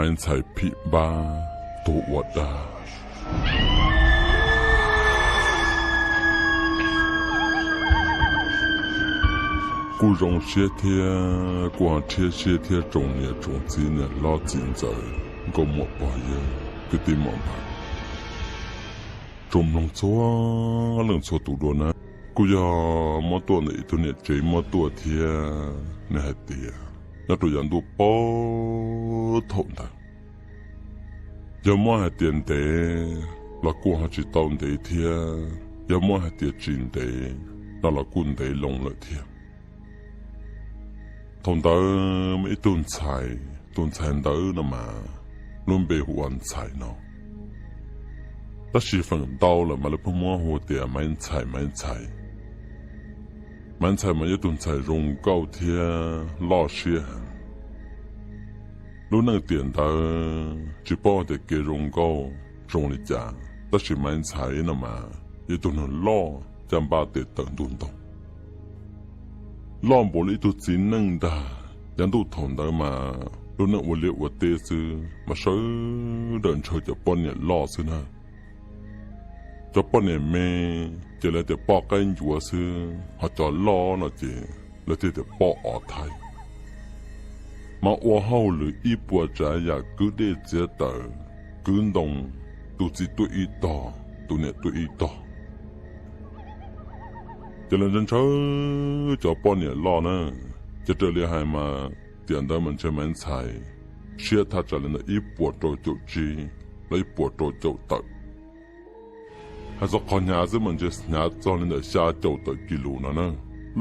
Maiv Ntxhais phim npab tuag ua dab. Kuj zoo siab thiab kuj ho rhiab siab thiab tsoom niam tsoom txiv niam hlob txiv ntxawm nkauj muam pog yawg kwv tij muam npawg, tsoom mloog txhua leej txhua tus dua na. Kuj yog muab tuaj ntawm ib tug niam tsev muab tuaj thiab nws hais tias nyob rau yav ntuj puag thaum ntawd, yog muab hais tias ntev los kuj ho tsis tau ntev thiab, yog muab hais tias tsis ntev no los kuj ntev loo lawm thiab. Thaum ntawd muaj ib tug ntxhais, tus ntxhais ntawd no mas lub npe hu ua Ntxhais no, tab sis feem ntau lawm mas lawv pheej muab hu tias Maiv Ntxhais, Maiv Ntxhais. Maiv Ntxhais mas yog ib tug ntxhais zoo nkauj thiab loj siab heev. Lub neej tiam ntawd tsis paub hais tias kev zoo nkauj zoo li cas, tab sis Maiv Ntxhais no mas yog ib tug neeg loj caj npab tes taw ntug ntoo, loj npaum li ib tug txiv neej ntag. Yav ntuj thaum ntawd mas lub neej ua liaj ua teb xwb mas sawv daws ntshaw cov poj niam loj xwb na. Cov poj niam me ces lawv tias poj qaib ncuav xwb, ho cov loj no ces lawv thiaj tias poj ov thaib. Mas ua hauj lwm ib puas tsav yam kwv dej txiav taws, kwv ntoo, tus txiv tuaj ib tog, tus niam tuaj ib tog, ces lawv ntshaw ntshaw cov poj niam loj na. Ces raws li hais mas tiam ntawd mas ntshe Maiv Ntxhais siab thaj tsam li ntawm ib puas rau caum tsib los ib puas rau caum tawm. Hais txog qhov hnyav xwb mas ntshe hnyav txog li ntawm xya caum tawm kis lus no na.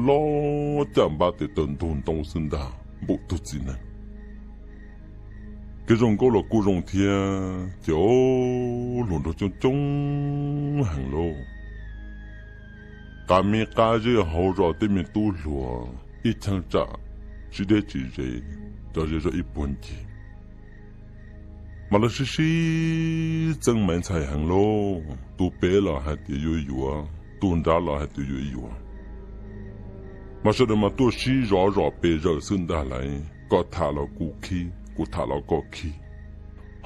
Loj caj npab tes taw ntug ntoo xwb ntag npaum tug txiv neej. Kev zoo nkauj los kuj zoo thiab ces hluas nraug coob coob heev lauj. Qab me qab zej hauv zos tej me tub hluas ib cheeb tsam tsis deb tsis ze, cov ze zog ib puag ncig, mas lawv sib sib txeeb Maiv Ntxhais heev lauj. Tus pem los hais tias yuav yuav, tus nrad los hais tias yuav yuav, mas sawv daws mas tuaj sib zov zom pes zaws xwb ntag lauj. Koj tham los kuv khib, kuv tham los koj khib.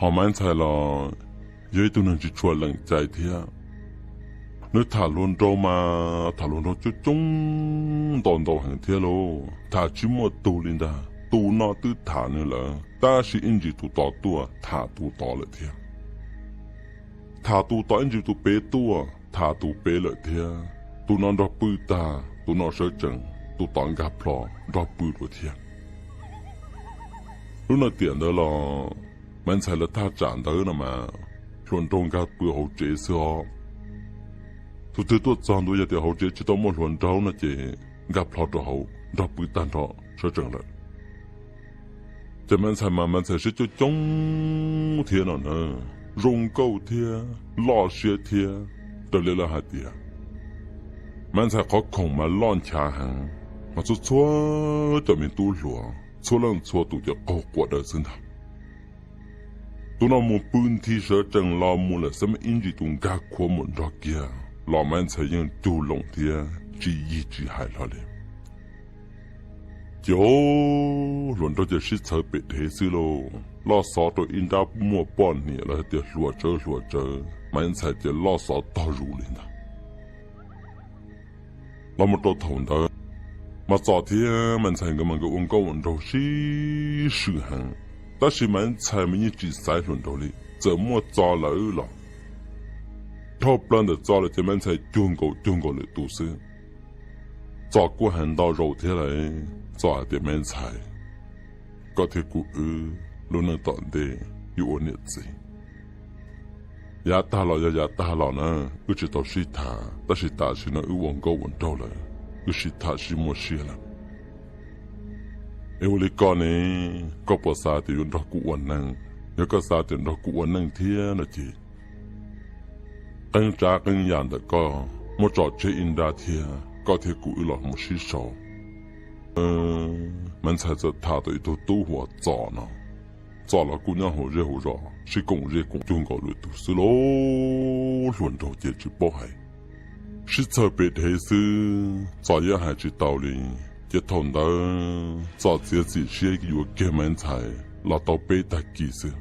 Ho Maiv Ntxhais los yog ib tug neeg tsis tshua lees cai thiab. Nws tham hluas nraug mas tham hluas nraug coob coob ntau ntau heev thiab lauj, tham tsis muaj tug li ntag. Tus no twb tham nws lawm tab sis ib ntsis tus tod tuaj tham tus tod lawm thiab. Tham tus tod ib ntsis tus pem tuaj tham tus pem lawm thiab. Tus no nrog pw tag tus no sawv tsees, tus tod nkag plho nrog pw dua thiab. Lub neej tiam ntawd los Maiv Ntxhais lawv thaj tsam ntawd no mas hluas nraug nkag pw hauv tsev xwb os. Tus twg tuaj txog ntua yog tias hauv tsev tsis tau muaj hluas nraug no ces nkag plho rau hauv nrog pw tag nrho sawv tsees lawm. Ces Maiv Ntxhais mas Maiv Ntxhais siab coob coob thiab no na, zoo nkauj thiab loj siab thiab, raws li lawv hais tias Maiv Ntxhais qhov khoom mas loj nchav heev, mas txhua txhua cov me tub hluas txhua leej txhua tus ces qaug quas daws xwb ntag. Tus no mus pw nthi sawv tsees los mus lawm xwb mas ib ntsis tus nkag khuav mus nrog kiag los Maiv Ntxhais yeej cug loo thiab tsis yig tsis hais hlo li. Ces hluas nraug ces sib txhawv pem dhev xwb lauj, loj xov rau ib nrab muaj poj niam los hais tias hluas tsawv hluas tsawv, Maiv Ntxhais ces loj xov tog zus li ntag. Los mus rau thaum ntawd, mas Txos thiab Maiv Ntxhais nkawd mas nkawd ua nkauj ua nraug sib swm heev, tab sis Maiv Ntxhais mas yeej tsis xaiv hluas nraug li, txawm muaj Txos lawm los dhau plaws ntawm Txos lawm ces Maiv Ntxhais cuag nkaus cuag nkaus lwm tus xwb. Txos kuj hais ntau zaus thiab lauj, Txos hais tias Maiv Ntxhais, koj thiab kuv wb lub neej tom ntej yuav ua niam txiv. Yav tag los yog yav tag los na, wb tsis tau sib tham, tab sis tam sim no wb ua nkauj ua nraug lawm, wb sib tham sib muaj siab lawm. Es ua li koj ne, koj puas xav tias yuav nrog kuv ua neej? Yog koj xav tias nrog kuv ua neej thiab no ces qee tsav qee yam ntawm koj muab tso tseg ib nrab thiab koj thiab kuv wb los mus sib sau. Maiv Ntxhais txawm tham tau ib tug tub hu ua Txos no. Txos los kuj nyob hauv zej hauv zos sib koom zej koom cug nkaus lwm tus xwb lauj, hluas nraug ces tsis paub hais. Sib txhawj pem dhev xwb Txos yeej hais tsis tau li. Ces thaum ntawd Txos txiav txim siab yuav kiag Maiv Ntxhais los tau peb tag kis xwb.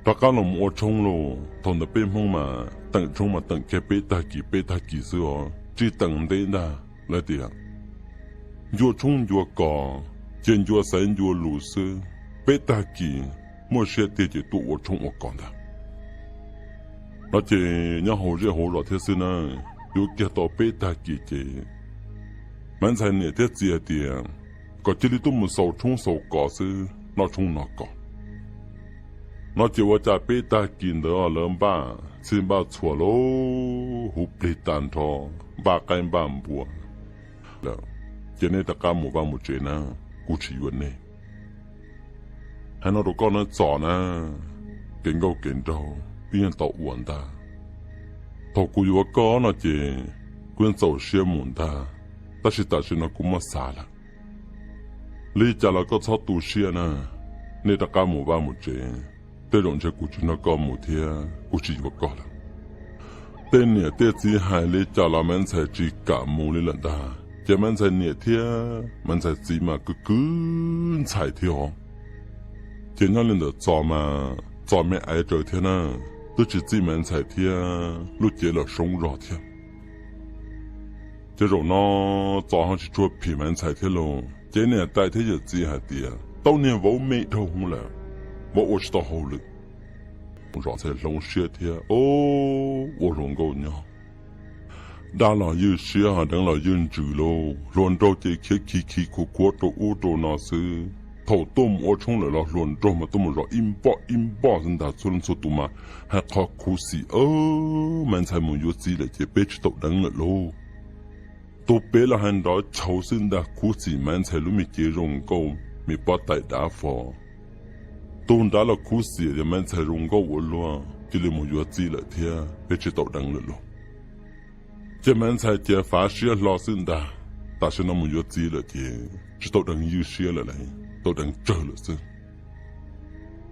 Rov qab los mus ua tshoob lauj. Thaum ntawd peb Hmoob mas teem tshoob mas teem kiag peb tag kis peb tag kis xwb os, tsis teem ntev ntag. Lawv tias ncua tshoob ncua kos, ces ncua xaiv ncua lus xwb, peb tag kis muaj siab tiag ces tuaj ua tshoob ua kos ntag. No ces nyob hauv zej hauv zos thiab xwb na, yuav kiag tau peb tag kis ces Maiv Ntxhais niam thiab txiv hais tias kom cia li tuaj mus xaus tshoob xaus kos xwb, noj tshoob noj kos. No ces ua cas peb tag kis ntawd lawv npaj txhij npaj txhua lauj, huv plig tag nrho, npaj qaib npaj npua lawm, ces nej rov qab mus vaj mus tsev na, kuv tsis yuav nej. Hais no rau koj na Txos na, kev nkauj kev nraug wb yeej tau ua ntag. Thaum kuv yuav koj no ces kuv yeej txaus siab mus ntag, tab sis tam sim no kuv muab xav lawm. Li cas los koj txhob tu siab na, nej rov qab mus vaj mus tsev, tej zaum ntshe kuv tsis nrog koj mus thiab kuv tsis yuav koj lawm. Tej niam tej txiv hais li cas los Maiv Ntxhais tsis kam mus li lawm ntag, ces Maiv Ntxhais niam thiab Maiv Ntxhais txiv mas kwv kwv ntxhais thiab os. Ces nyob li ntawm Txos mas Txos me aiv raws thiab na, twb tsis txij Maiv Ntxhais thiab lub cev los soob zog thiab. Ces zaum no Txos ho tsis tshua phim Maiv Ntxhais thiab lauj, ces niam tais thiab yawm txiv hais tias tau niag vauv me dhau hwv lawm, vauv ua tsis tau hauj lwm. Zos Ntxhais hloov siab thiab, ua hluas nkauj nyob, dab los ywj siab ho deev los ywj ntsws lauj. Hluas nraug ces khiav khi khi khuav khuav rau ub rau no xwb. Thaum tuaj mus ua tshoob lawm los hluas nraug mas tuaj mus zov ib npoj ib npoj xwb ntag, txhua leej txhua tus mas hais qhov khuv xim, Maiv Ntxhais mus yuav txiv lawm ces peb tsis tau deev lawm lauj. Tus pem los hais nrov chauv xwb ntag, khuv xim Maiv Ntxhais lub me cev zoo nkauj, me pob tais dav fo. Tus nrad los khuv xim tias Maiv Ntxhais zoo nkauj ua luaj, cia li mus yuav txiv lawm thiab peb tsis tau deev lawm lauj. Ces Maiv Ntxhais ces fav siab hlo xwb ntag, tam sim no mus yuav txiv lawm ces tsis tau deev ywj siab lawm lauj, tau deev tsawg lawm xwb.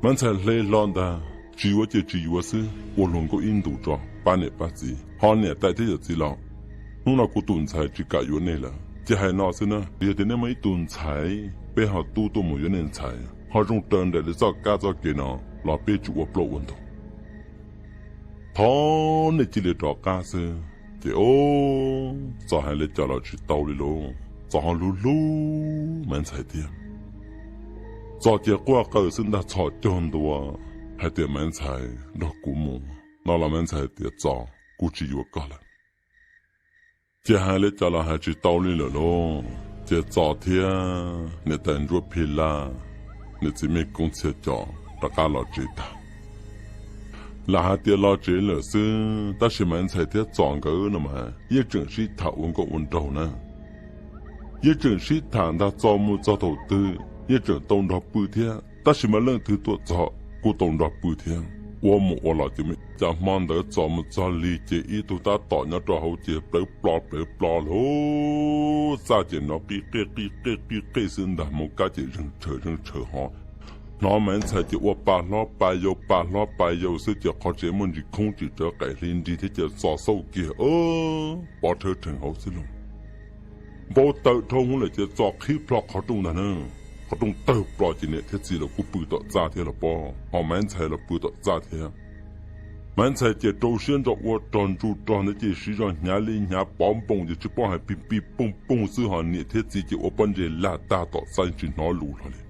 Maiv Ntxhais hle hlo ntag, tsis yuav ces tsis yuav xwb, ua hluas nkauj ib ntus tso pab niam pab txiv, ho niam tais thiab yawm txiv los, hnub no kuv tus ntxhais tsis kam yuav nej lawm ces hais no xwb na, yog tias nej muaj ib tug ntxhais, peb ho tub tuaj mus yuav nej ntxhais, ho zoo raws nraim li txoj kab txoj kev no los peb tsis ua plaub ua ntug. Thov nej cia li rov qab xwb. Ces o, Txos hais li cas los tsis tau li lauj, Txos ho hlub hlub Maiv Ntxhais thiab. Txos ces quaj qw xwb ntag, txhos caug ntua hais tias Maiv Ntxhais nrog kuv mus no los Maiv Ntxhais tias Txos, kuv tsis yuav koj lawm. Ces hais li cas los hais tsis tau li lawm lauj, ces Txos thiab niam tais Ntsuab Phi Laj, niam txiv Mej Koob Txhiaj Cos rov qab los tsev tag. Lam hais tias los tsev lawm xwb, tab sis Maiv Ntxhais thiab Txos nkawd no mas yeej tseem sib tham ua nkauj ua nraug na. Yeej tseem sib tham ntag, Txos mus txog thaum twg yeej tseem tau nrog pw thiab, tab sis mas leej twg tuaj txog kuj tau nrog pw thiab. Ua mus ua los ces muaj ib cov hmo ntawd Txos mus txog lig ces ib tug tab tom nyob rau hauv ces plawv plo plawv plo lauj, txaj ces hnov qij qej qij qej qij qej xwb ntag, hmoov kab ces zeeg tshaws zeeg tshaws ho hnov Maiv Ntxhais ces ua pa hlob pa yau pa hlob pa yau xwb ces qhov tsev muaj ntsis khoob tsis tsawv, qaim hli nrig thiab ces Txos xauj kiag pov rhawv rhees hauv xwb lauj. Npau taws dhau hwv lawm ces Txos qhib plho qhov rooj ntag na. Qhov rooj tawg plo ces niam thiab txiv los kuj pw tom txaj thiab los pob, ho Maiv Ntxhais los pw tom txaj thiab. Maiv Ntxhais ces rau siab ntso ua rog ntsuj rog ntawd ces siv zog hnyav li hnyav pov npoos ces tsis paub hais pig pig pooj pooj xwb, ho niam thiab txiv ces ua pob ntseg lag tag tom txaj tsis hnov lus hlo li.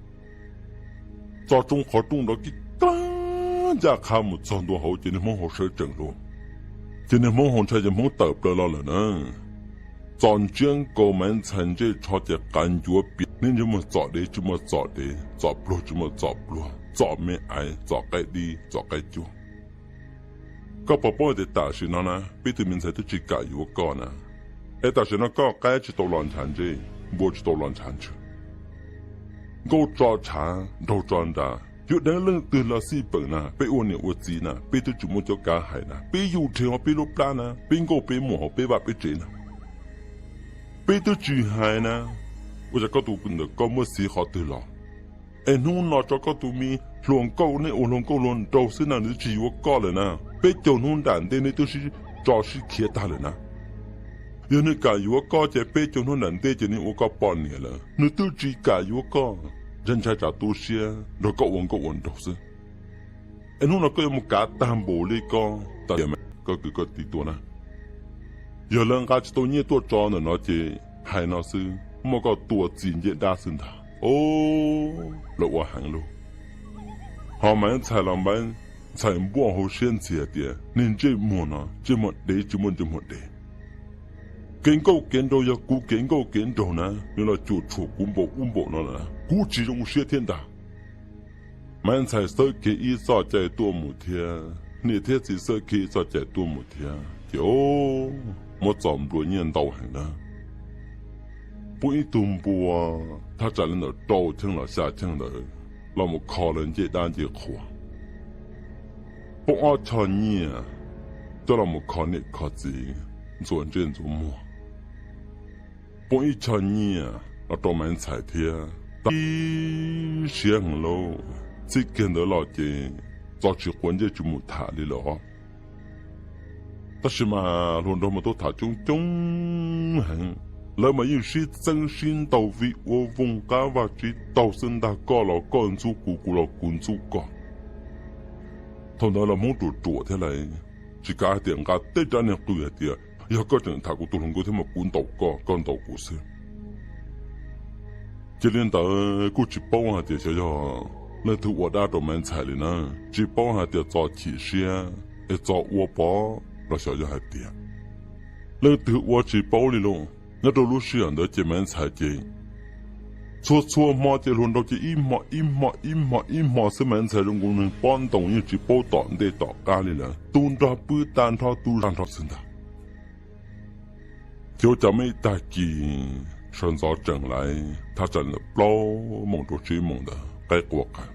Txos tsoo qhov rooj nrov kib kab ncaj qha mus txog ntua hauv ces niag hmoob hauv sawv tsees lauj. Ces niag hmoob hauv ntshai ces hmoob tawm plaws los lawm na. Txos ntsiab nkaus Maiv Ntxhais ntsej tsho ces qav ncuav pias, neb ntsej muag txom dev tsis muaj txom dev, txom pluag tsis muaj txom pluag, txom me aiv, txom qaib dib, txom qaib cuab. Koj puas paub tias tam sim no na peb tus me ntxhais twb tsis kam yuav koj na, es tam sim no koj qaib tsis tau los ntshav ntsej, npua tsis tau los ntshav ntswg, nkauj tso tshav, nraug tso nra, yuav deev leej twg los xij peem na, peb ua niam ua txiv na, peb twb tsis muaj cuab kav hais na, peb yug rhe hauv peb lub plab na, peb nkauj peb muam hauv peb vaj peb tsev na, peb twb tsis hais na. Ua cas koj tus ntawm koj muaj xiv qhov twg los? Es hnub no tso koj tus me hluas nkauj, nej ua hluas nkauj hluas nraug xwb na, nws twb tsis yuav koj lawm na. Peb caug hnub nram ntej nej twb sib tso sib khiav tag lawm na. Yog nws kam yuav koj ces peb caug hnub nram ntej ces nws ua koj poj niam lawm. Nws twb tsis kam yuav koj, ntshai ntshai tsam tu siab nrog koj ua nkauj ua nraug xwb. Es hnub no koj yuav mus kav tag npaum li ko tas tias koj kwv koj tij tuaj na. Yog lawv nqa tsis tau nyiaj tuaj tso ntawm no ces hais no xwb, muab koj tua txi ncej dab xwb ntag. Lawv ua heev lauj. Ho Maiv Ntxhais los Maiv Ntxhais npuaj hauv siab ntxias tias niag ntsej muag no ntsej muag dev tsis muaj ntsej muag dev. Kev nkauj kev nraug yog kuv kev nkauj kev nraug na, nws los cuam tshuam kuv npaum ub npaum no lawm, kuv tsis zoo siab thiab ntag. Maiv Ntxhais xawb kiag ib txoj cai tuaj mus thiab, niam thiab txiv xawb kiag ib txoj cai tuaj mus thiab ces muab txom nplua nyiaj ntau heev na. Poob ib tug npua thaj tsam li ntawm rau cheej los xya cheej ntawd los mus kho lawv ncej dab ncej qhua. Poob ob choj nyiaj coj los mus kho niam kho txiv, ntxuav ntsej ntxuav muag. Poob ib choj nyiaj los rau Maiv Ntxhais thiab, tag siab heev lauj. Txij kiag ntawd los ces txo tsis quav ntsej tsis mus tham li lawm os. Tab sis mas hluas nraug mas tuaj tham coob coob heev, lawv mas yeej sib txeeb sib ntaus vij ua vooj qab vaj tsib taug xwb ntag, koj los koj ntxub kuv, kuv los kuv ntxub koj. Thaum ntawd los Hmoob ruam ruam thiab lawm, tsis kav hais tias nqa tej rab niag qws hais tias yog koj tseem tham kuv tus hluas nkauj thiab mas kuv ntaus koj, koj ntaus kuv xwb. Cia li ntawd kuj tsis paub hais tias xyov yog leej twg ua dab rau Maiv Ntxhais li na, tsis paub hais tias txo chim siab es txo ua pov los xyov yog hais tias leej twg ua tsis paub li lauj. Nyob rau lub sij hawm ntawd ces Maiv Ntxhais ces txhua txhua hmo ces hluas nraug ces ib hmo ib hmo ib hmo ib hmo xwb, Maiv Ntxhais zoo nkaus neeg pob ntoos yeej tsis paub tom ntej tom qab li lawm, tu nrog pw tag nrho tu zaj nrho xwb ntag. Ces ua cas muaj ib tag kis sawv ntxov tsees lawm thaj tsam li ntawm plaub moos rau tsib moos ntawd qaib qua qas,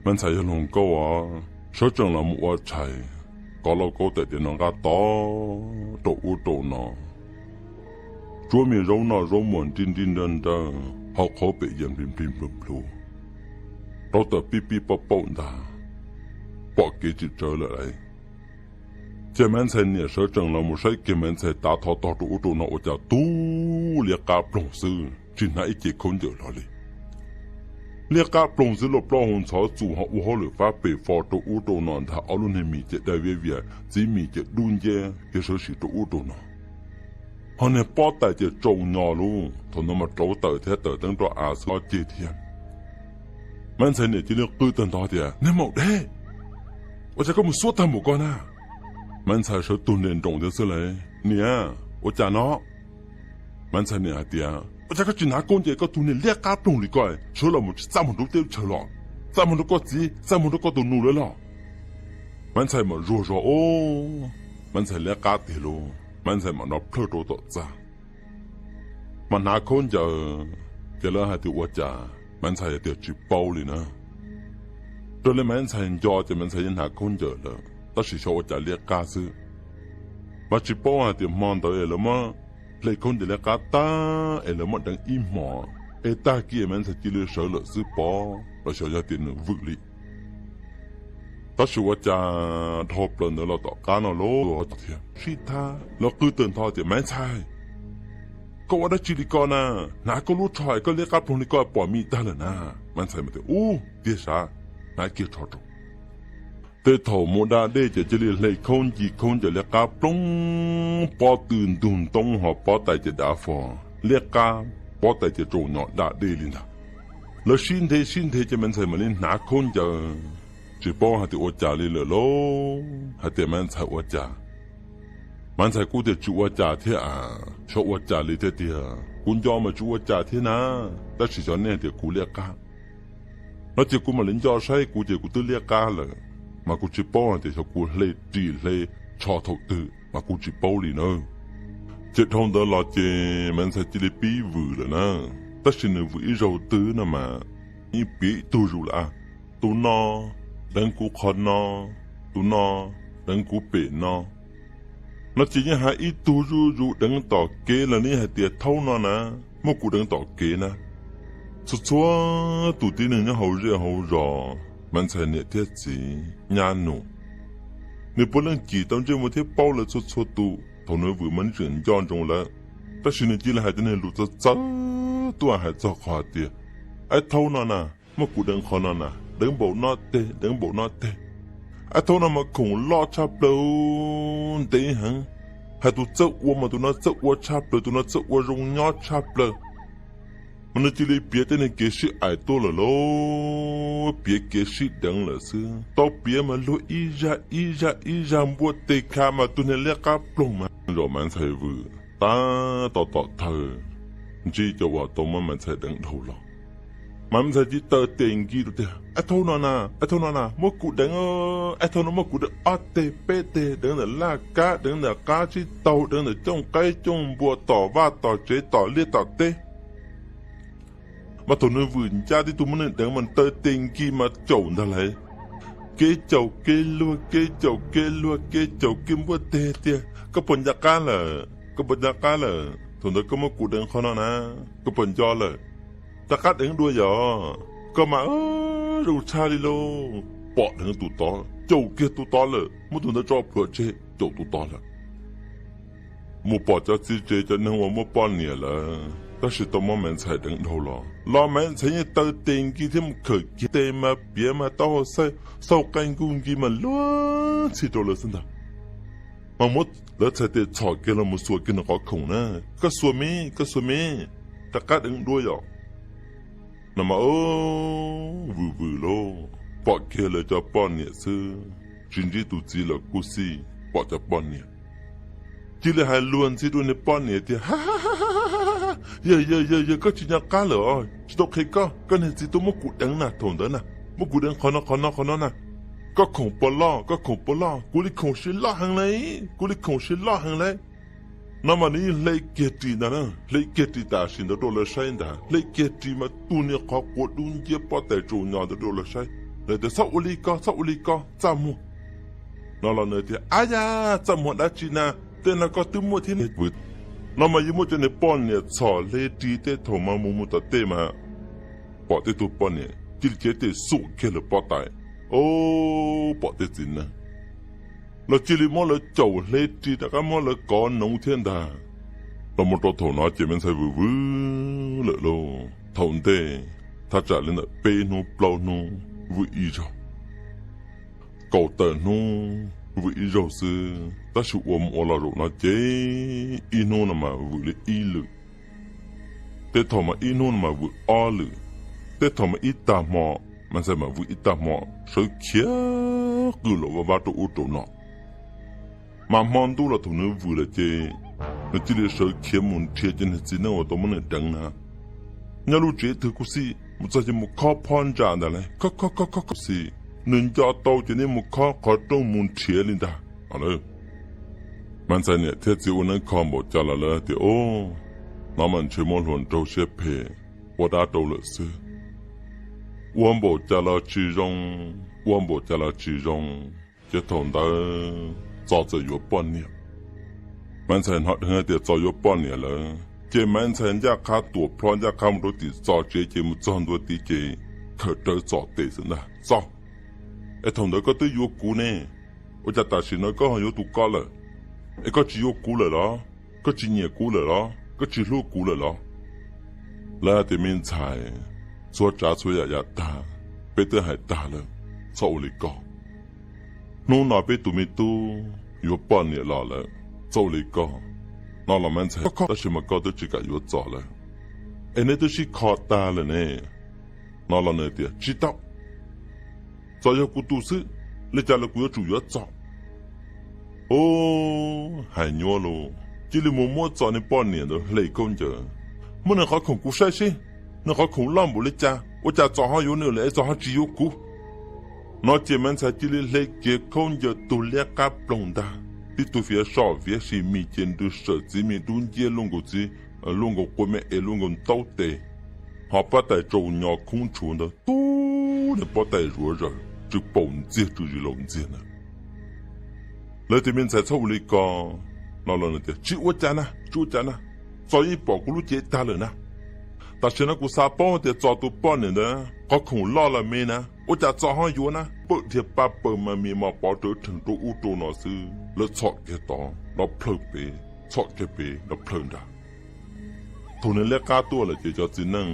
Maiv Ntxhais yawg hluas nkauj os sawv tsees los mus ua tshais, kov lauj kaub tais diav no nqaj tod rau ub rau no, tsuab me zaub noj zaub muag nrij nrij nrawj nrawj, hau qhauv pem yias nplig nplig nplug nplug, rau tawm pib pib pauj pauj ntag, pom kev tsis tsawv lawm lauj. Ces Maiv Ntxhais niam sawv tsees los mus saib kiag Maiv Ntxhais tav thov tog rau ub rau no ua cas tub liab qab ploog xwb, tsis hnav ib ce khaub ncaws hlo li. Liab qab ploog xwb, luaj plaub hau ntxhov txus ho ua hauj lwm fab pes fo rau ub rau no ntag, ob lub niag mis ces dai viab vias, txiv mis ces dub nciab thiab sawv sim rau ub rau no. Ho niag pob tais ces tsaus nyos lauj, thaum ntawd mas rauv taws thiab taws teeb roj av xwb ob ceg thiab. Maiv Ntxhais niam cia li qw tag nrho tias, Niag maum deb, ua cas koj mus xuab tag npaum ko na? Maiv Ntxhais sawv tug nres nroos thiab xwb lauj, Niam, ua cas no? Maiv Ntxhais niam hais tias, Ua cas koj tsis hnav khaub ncaws, koj tug niag liab qab ploog li ko, sawv los mus tsis txaj muag rau teb chaws los, txaj muag rau koj txiv, txaj muag rau koj tus nus lawv los? Maiv Ntxhais mam zuag zog, o, Maiv Ntxhais liab qab tiag lauj, Maiv Ntxhais mam no plhawj rau tom txaj, mas hnav khaub ncaws. Ces lawv hais tias ua cas, Maiv Ntxhais hais tias tsis paub li na. Raws li Maiv Ntxhais nco ces Maiv Ntxhais yeej hnav khaub ncaws lawm, tab sis xyov ua cas liab qab xwb. Mas tsis paub hais tias hmo ntawd es lawv muab hle khaub ncaws liab qab tag es lawv muab deev ib hmos, es tag kis es Maiv Ntxhais cia li sawv lawm xwb pob los xyov yog tias nws vwm li. Tab sis ua cas dhau plaws ntawd los tom qab no lauj, thiab sib thab los qw tawg ntho tias, Maiv Ntxhais, koj ua dab tsi li ko na? Hnav koj lub tsho es koj liab qab ploog li ko pom mis tag lawm na. Maiv Ntxhais mas tias, Ub, tiag sav, hnav kiag tsho rau. Tej thaum mus da dej ces cia li hle khaub ncaws, khaub ncaws liab qab ploog, pob tw ntug ntoob ho pob tais ces dav fo, liab qab, pob tais ces tsaus nyos da dej li ntag. Lawv sib nthe sib nthe ces Maiv Ntxhais mam li hnav khaub ncaws. Tsis paub hais tias ua cas li lawm lauj, hais tias, Maiv Ntxhais ua cas? Maiv Ntxhais kuj tias, Tsis ua cas thiab a, xyov ua cas li thiab tiag, kuv nco mas tsis ua cas thiab na, tab sis xyov nej tias kuv liab qab no ces kuv mam li nco saib kuv ces kuv twb liab qab lawm, mas kuv tsis paub hais tias xyov kuv hle ris hle tsho thaum twg mas kuv tsis paub li na. Ces dhau ntawd los ces Maiv Ntxhais cia li pib vwm lawm na, tab sis nws vwm ib zaug twg no mas yeej piav ib tug zus lawm, tus no deev kuv qhov no, tus no deev kuv pem no. No ces yeej hais ib tug zuj zus deev tom kev los nws hais tias, Thaub no na, muab kuv deev tom kev na. Txhua txhua tus tib neeg nyob hauv zej hauv zos, Maiv Ntxhais niam thiab txiv, nyab nus, nws puav leej cim tau ntsej muag thiab paub lawv txhua txhua tus. Thaum nws vwm mas nws tseem nco ntsoov lawm, tab sis nws cia li hais cov niag lus txawv txawv tuaj hais txog qhov hais tias, Aib, thaub no na, muab kuv deev qhov no na, deev npaum no teg, deev npaum no teg. Ab, thaum no mas khoom loj tshaj plaws, ntev heev. Hais tus txawj ua mas tus no txawj ua tshaj plaws, tus no txawj ua zoo nyob tshaj plaws. Mas nws cia li piav tej niag kev sib aim tuaj lawm lauj, piav kev sib deev lawm xwb. Tau piav mas luag ib zaj ib zaj ib zaj npuaj teg kha mas tus niag liab qab ploog mas zaum Maiv Ntxhais Vwm tab tom tom thawj ntsib cov uas tau muab Maiv Ntxhais deev dhau los. Mas Maiv Ntxhais cia li taw tes nkis rau tias, Ab, thaum no na, ab, thaum no na muab kuv deev, ab, thaum no muab kuv deev ob teg peb teg, deev ntawm laj kab, deev ntawm qab tsib taug, deev ntawm cooj qaib cooj npua, tom vaj tom tsev, tom liaj tom teb. Mas thaum nws vwm ncaj tib tug muab nws deev mas taw tes nkis mas caum ntag lauj. Kev caum kev luag, kev caum kev luag, kev caum kev npuaj teg tias, Koj puas nco qab lawm? Koj puas nco qab lawm? Thaum ntawd koj muab kuv deev qhov no na, koj puas nco lawm? Rov qab deev dua yom? Koj mas zoo tshaj li lauj. Pom dheev tus tod, caum kiag tus tod lawm, muab tus ntawd tso plhuav tseg, caum tus tod lawm. Mus pom cov txiv tsev cov neeg uas muaj poj niam lawm, tab sis tau muab Maiv Ntxhais deev dhau los, los Maiv Ntxhais yeej taw tes nkis thiab mus khawm kiag tes mas piav mas taub hau xauj qaij nkuj nkis mas luag ntxhi rau lawv xwb ntag. Mas muab lawv txhais tes txhom kiag los mus xuas kiag nws qhov khoom na. Koj xuas me, koj xuas me, rov qab deev dua yom? No mas vwm vwm lauj, pom kiag lawv cov poj niam xwb, tsis ntsib tus txiv los kuj xij, pom cov poj niam. Cia li hais luag ntxhi rau niag poj niam tias, Yawg, yawg, yawg, yawg, koj tsis nco qab lawm os, tsis tau qhia koj, koj niag txiv tuaj muab kuv deev na, thaum ntawd na, muab kuv deev qhov no qhov no qhov no na. Koj khoom puas loj, koj khoom puas loj? Kuv li khoom siab loj heev lauj, kuv li khoom siab loj heev lauj. No mas nws yeej hle kiag ris ntag na, hle kiag ris tam sim ntawd rau lawv saib ntag, hle kiag ris mas tus niag qhov quav dub nciab pob tais tsaus nyos ntawd rau lawv saib. Lawv tias, Txhob ua li ko, txhob ua li ko, txaj muag. No los nws tias, Ab yam, txaj muag dab tsi na, tej no koj twb muaj thiab ne. No mas yeej muab cov niag poj niam txhom hle ris tej thaum mas mus mus tom tej mas pom tej tug poj niam cia li cev tes xuam kiag lawv pob tais. Ob, pom tej txiv neej los cia li muab lawv caum hle ris rov qab muab lawv kov noov thiab ntag. Los mus rau thaum no ces Maiv Ntxhais vwm vwm lawm lauj. Thaum ntej thaj tsam li ntawm peb hnub plaub hnub vwm ib zaug, kaum tawm hnub vwm ib zaug xwb, tab sis ua mus ua los zaum no ces ib hnub no mas vwm li ib lwm, tej thaum mas ib hnub no mas vwm ob lwm, tej thaum mas ib tag hmo, Maiv Ntxhais mas vwm ib tag hmo, sawv khiav qw los vaj vab rau ub rau no. Mas hmo ntuj los thaum nws vwm lawm ces nws cia li sawv khiav mus nrhiav cov niag txiv neej uas tau muab nws deev na. Nyob lub tsev twg kuj xij, mus txog ces mus khob phab ntsa ntag lauj, khob khob khob khob khob xij, nws nco tau ces nej mus khob qhov rooj mus nrhiav li ntag. Maiv Ntxhais niam thiab txiv ua neeb kho npaum cas los lawv tias, Ob, no mas ntshe muab hluas nraug siab phem ua dab rau lawm xwb. Ua npaum cas los tsis zoo, ua npaum cas los tsis zoo, ces thaum ntawd Txos txawm yuav poj niam. Maiv Ntxhais hnov dheev tias Txos yuav poj niam lawm ces Maiv Ntxhais ncaj qha tuam plho ncaj qha mus rau tim Txos tsev ces mus txog ntua tid ces khawm rawv Txos tes xwb ntag. Txos, es thaum ntawd koj twb yuav kuv ne, ua cas tam sim no koj ho yuav tus ko lawm? Es koj tsis yuav kuv lawm los? Koj tsis nyiam kuv lawm los? Koj tsis hlub kuv lawm los? Lawv hais tias, Me ntxhais, txhua tsav txhua yam yav tag peb twb hais tag lawm, txhob ua li ko. Hnub no peb tus me tub yuav poj niam los lawm, txhob ua li ko. No los Maiv Ntxhais, tab sis mas koj twb tsis kam yuav Txos lawm, es neb twb sib kho tag lawm ne. No los nws tias, Tsis tau, Txos yog kuv tus xwb, li cas los kuv yuav tsum yuav Txos. Ub, hais nyuaj lauj, cia li mus muab Txos niag poj niam ntawd hle khaub ncaws, muab nws qhov khoom kuv saib seb nws qhov khoom loj npaum li cas, ua cas Txos ho yuav nws lawm es Txos ho tsis yuav kuv. No ces Maiv Ntxhais cia li hle kiag khaub ncaws tus liab qab ploog ntag, tib tug fiav soj fiav si, mis ces nrws sawm, txiv mis dub nciab luaj nkaus txiv, luaj nkaus qua me es luaj nkaus ntaub tes, ho pob tais tsaus nyos khoob tshuv ntawd tub nws pob tais zuav zaws tsw paum ntxiag tsw zis laus ntxiag ntawd. Lawv tias, Me ntxhais txhob ua li ko. No los nws tias, Tsis ua cas na, tsis ua cas na, Txos yeej pom kuv lub cev tag lawm na. Tam sim no kuv xav paub tias Txos tus poj niam ntawd qhov khoom loj los me na, ua cas Txos ho yuav na. Pawm dhia paj paws mas mis mos pov rawv rhees rau ub rau no xwb, lawv txhom kiag tod los plhaw pem, txhom kiag pem los plhaw nrad. Thaum nws liab qab tuaj lawm ces cov txiv neej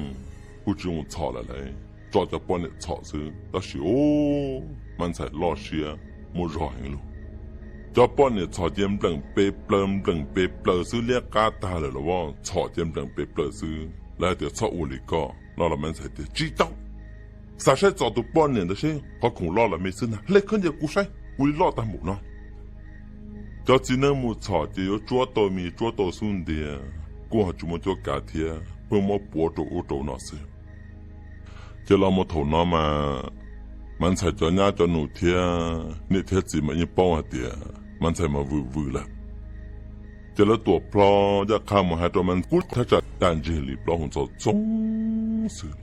kuj tsis zoo txhom lawm lauj. tso cov poj niam txhom xwb, tab sis ub, Maiv Ntxhais loj siab muaj zog heev lauj. Cov poj niam txhom ces npleem pes plaws npleem pes plaws xwb, liab qab tag lawm los as, txhom ces npleem pes plaws xwb. Lawv hais tias txhob ua li ko no los Maiv Ntxhais tias tsis tau, xav saib txog tus poj niam ntawd seb qhov khoom loj los me xwb ntag, hle khaub ncaws kuv saib, ua li loj tag npaum no. Cov txiv neej mus txhom ces yuav tsuab tau me tsuab tau xub ntiag, kuj ho tsis muaj cuab kav thiab, pheej muab puav rau ub rau no xwb. Ces los mus thaum no mas Maiv Ntxhais cov nyab cov nus thiab niam thiab txiv mas yeej paub hais tias Maiv Ntxhais mas vwm vwm lawm. Ces lawv tuam plho ncaj qha mus hais rau Maiv Ntxhais, kuj thaj tsam dag ntseg li plaub hau ntxhov txoob xwb.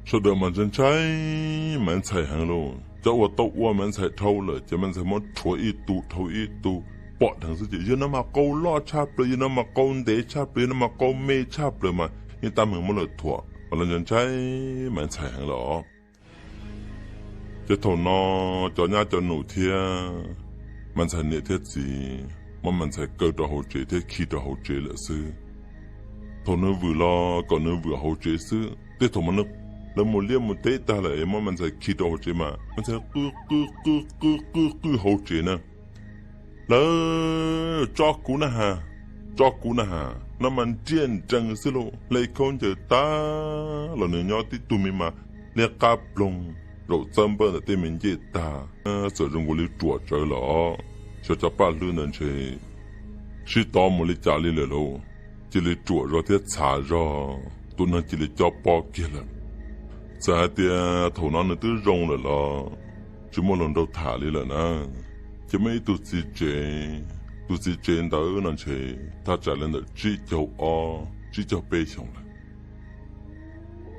Sawv daws mas ntshai ntshai Maiv Ntxhais heev lauj, cov uas tau ua Maiv Ntxhais dhau lawm ces Maiv Ntxhais muab rhuav ib tug dhau ib tug, pom dheev xwb ces yawg no mas qau loj tshaj plaws, yawg no mas qau ntev tshaj plaws, yawg no mas qau me tshaj plaws mas yeej tab meeg muab lawv thuam, mas lawv ntshai ntshai Maiv Ntxhais heev lawm os. Ces thaum no cov nyab cov nus thiab Maiv Ntxhais niam thiab txiv muab Maiv Ntxhais kaw rau hauv tsev thiab khi rau hauv tsev lawm xwb. Thaum nws vwm los kom nws vwm hauv tsev xwb, tej thaum mas lawv mus liaj mus teb tag lawm es muab Maiv Ntxhais khi rau hauv tsev mas Maiv Ntxhais qw qw qw qw qw qw hauv tsev na. Lawv tso kuv na has, tso kuv na has, no mas nriaj nrees xwb lauj, hle khaub ncaws tag los nws nyob tib tug me mas liab qab ploog, zaum txawb npawj ntawm tej me ncej tag, txawm zoo nkaus li ruam tsawv lawm os. Xyov cov paj hlwb ntawd ntshe sib tov mus li cas li lawm lauj, cia li ruam zog thiab txhav zog, tus neeg cia li cob pob kiag lawm. Txawm hais tias thaum no nws twb zoo lawm los tsis muaj hluas nraug tham li lawm na, ces muaj ib tug txiv tsev, tus txiv tsev ntawd no ntshe thaj tsam li ntawm tsib caug ob tsib caug peb xyoos lawm.